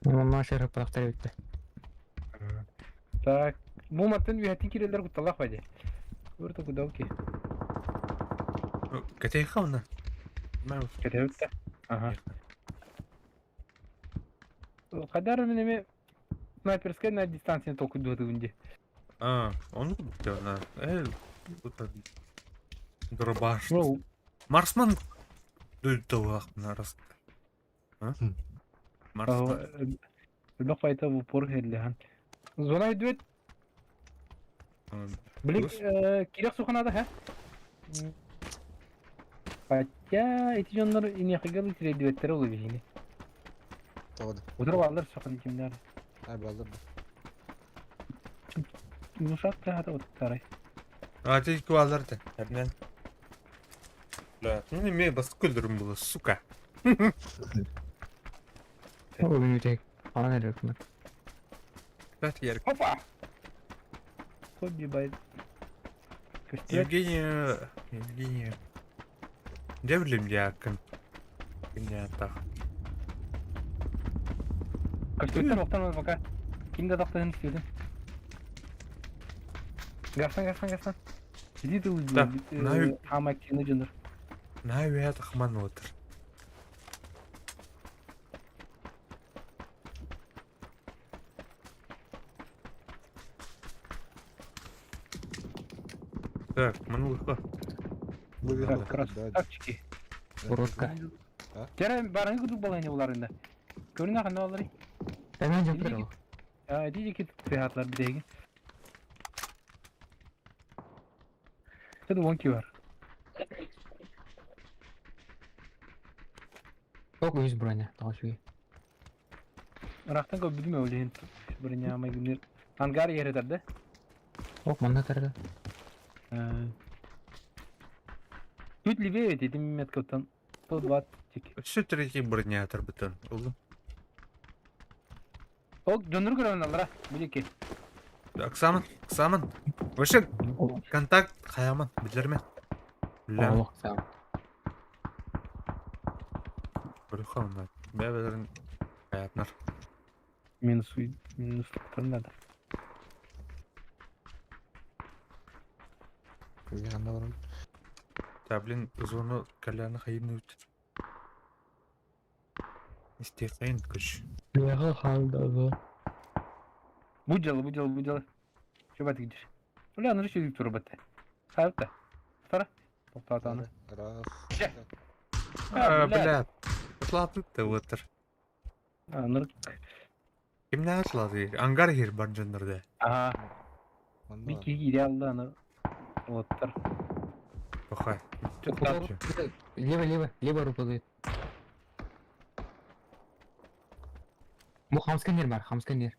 Мама шеріп палақтар өтті. Так, бу маттан үһәттин киреллер кутталлах бади. Көртө кудалки. Катейха она. Кэтебит Ага. Хадар мен эме снайперская на дистанция толкуйдуатыгын ди. А, он на. Тут дробаш. Марсман дөлтөөх раз. Марсман. Элбэх файта в упор хеллэхэн. Зона өйдүбэт. Блин, кирэх суханада ха? Хотя эти дьоннор инехигал тирэдибэттэрэ ол биһини. Тоҕо да. Утары бааллар сахан кимнэр. Ай баллар. Мушат хата уттарай. А ты куалар да. Эрнен. Бля, ну не мне бас күлдүрүм было, сука. Ол минутек. Ана эрер. Кстати, Ярик. Опа! Хобби байт. Евгения... Евгения... Девлим якын. Кинята. Көстүбүттэр оқтан пока. Ким да тахтаһын истибитим. Гасан, гасан, гасан. Иди ты Да, на- Ама кини дьоннор. На үһэ тахман отыр. Так, манулыха. Так, красавчики. Уродка. Тере барың кудук балайны уларында. Көрүнө ханна олары. Әмән жапыр ол. А, иди ки тыгатлар бидеги. Тут вон бар. Ок өз броня. Тағы шуги. Рахтан көп бүдүмө ойлойн. Броня амай күннер. Ангар еретер да. Ок манна тарды. Тут левее этим меткоттан. 120 тик. Өссө третий броня атарбытын ыллым. Ол дьоннору көрөбүн аллара, бу диэки. Оксаман, Оксаман. Вообще контакт хаяман, билэрме. Билэрме. Олох сам. Көрүхэ Бэбэлэрин хаятнар. Минус минус надо. Ханна баран? Та, блин, зону коляна хайын үт. Истиэххин күш. Бэҕэ хаалда Бу дьыала, бу дьыала, бу дьыала. Чё бат идешь? Бля, ну что турбат. Хайта. Втора. Тоқтатаны. Раз. А, бля. Атлаты өтір. Аныр. Кимнәр атлады? Ангар хир бар дьоннорде. Ага. Би киһи киирэ алла аны уоттар. Похай. Лево, лево, лево руку дает. Бу хамсканер бар, хамсканер.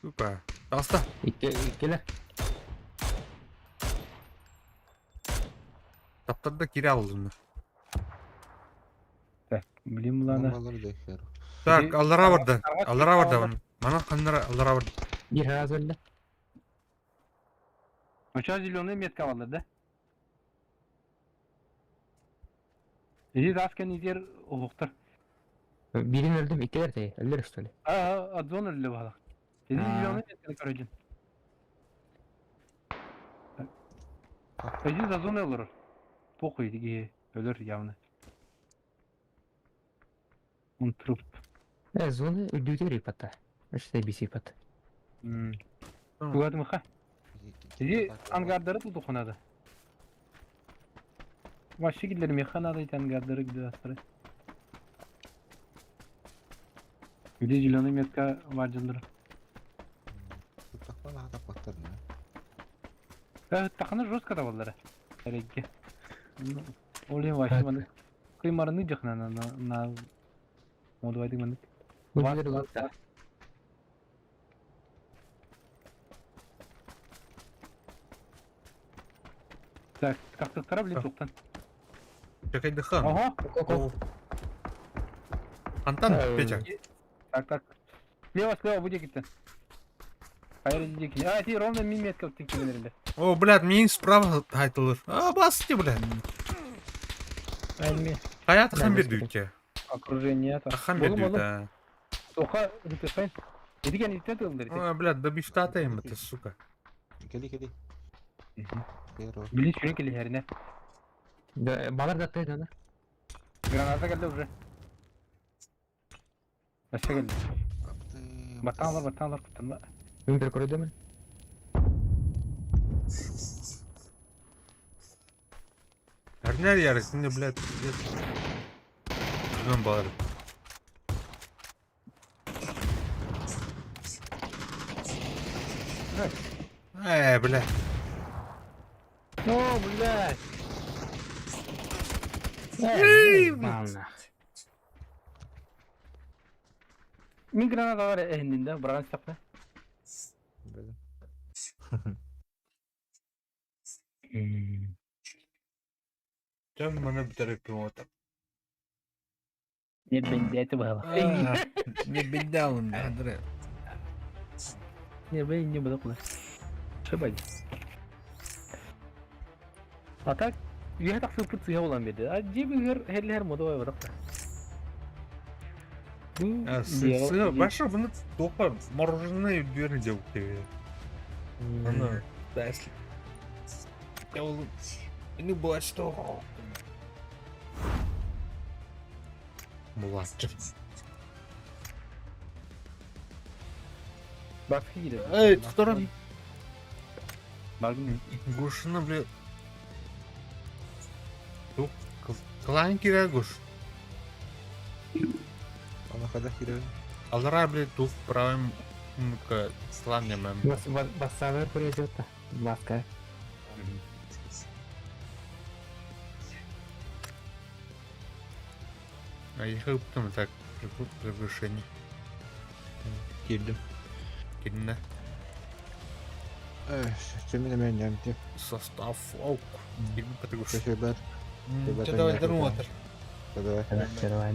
Опа. Таста. Иккелер. Таптарда кире алдым. Так, блин, мулана. Так, аллара барда. Аллара барда. Мана ханнара аллара барда. Бир раз өлдө. Сейчас зеленая метка алды, да? Иди даскан идер улуктар. Бирин өлдүм, иккилер те, өлдөр что ли? А, адзон өлдү бала. Иди зеленая метка көрөдүн. Иди за зоной олорор. Похуй диги өлөр явно. Он труп. Э, зоны үрдүтөр ипата. Что биси ипат. Тугадым ха. Иди ангардары тутухунада. Вообще киллер механада ит ангардары где астары. Где зеленый метка варджандыр. Таханы жестко давалары. Әрекке. Олен вообще маны. Кыймарыны жахна на на модуайды маны. Үрдүтөр да. Так, тақтықтара блин тоқтан. Чакай хан. Ага. Антон, Петя. Так, так. Слева, слева, буде кетті. Хайыр дикин. А, ти ровно мин метка тиккенеринде. О, блядь, мин справа айтылыр. А, басты, блядь. Әнме. Хаят хан берді Окружение это. Хан берді, да. Тоха, рүтепен. Эдиген иттен тылдыр. А, блядь, да бифтата им это, сука. Кели, кели. Били сүрен кели хәріне. Да, балар да тайда, да? Граната келді уже. Вообще келді. Баталар, баталар, кутанма. Үмпер көрөдөмүн. Әрнер ярысында, блядь, Bilmem bağırım. Э, бля. О, блядь. Эй, бална. Мин граната бар эһиндинде, барган стапны. Там мана бітіріп отыр. Не бендети было. Не беда он, Андре. Не бен не было куда. Шыбай. А так, я так сыпыт сыя болан беди. А жеби хер херлер мода бай барак. Сы, баша бұны тоқпа мороженое дверь делал тебе. Аны, да, если... Я ол... Не было что. Мулатчы. Баскы кире. Эй, второй. Баргын. Гушына, бля. Тук, клан кире гуш. Ана хада кире. Алара, бля, тук правым ну-ка, слан немем. Бассавер придет. Баска. А я потом так приглушение. Кирдим. Кирдим, Э, чемine мен ямти. Состав фолк. Кирдим приглушение. Teşekkürler. Чэ, давай, отыр. Давай. Давай.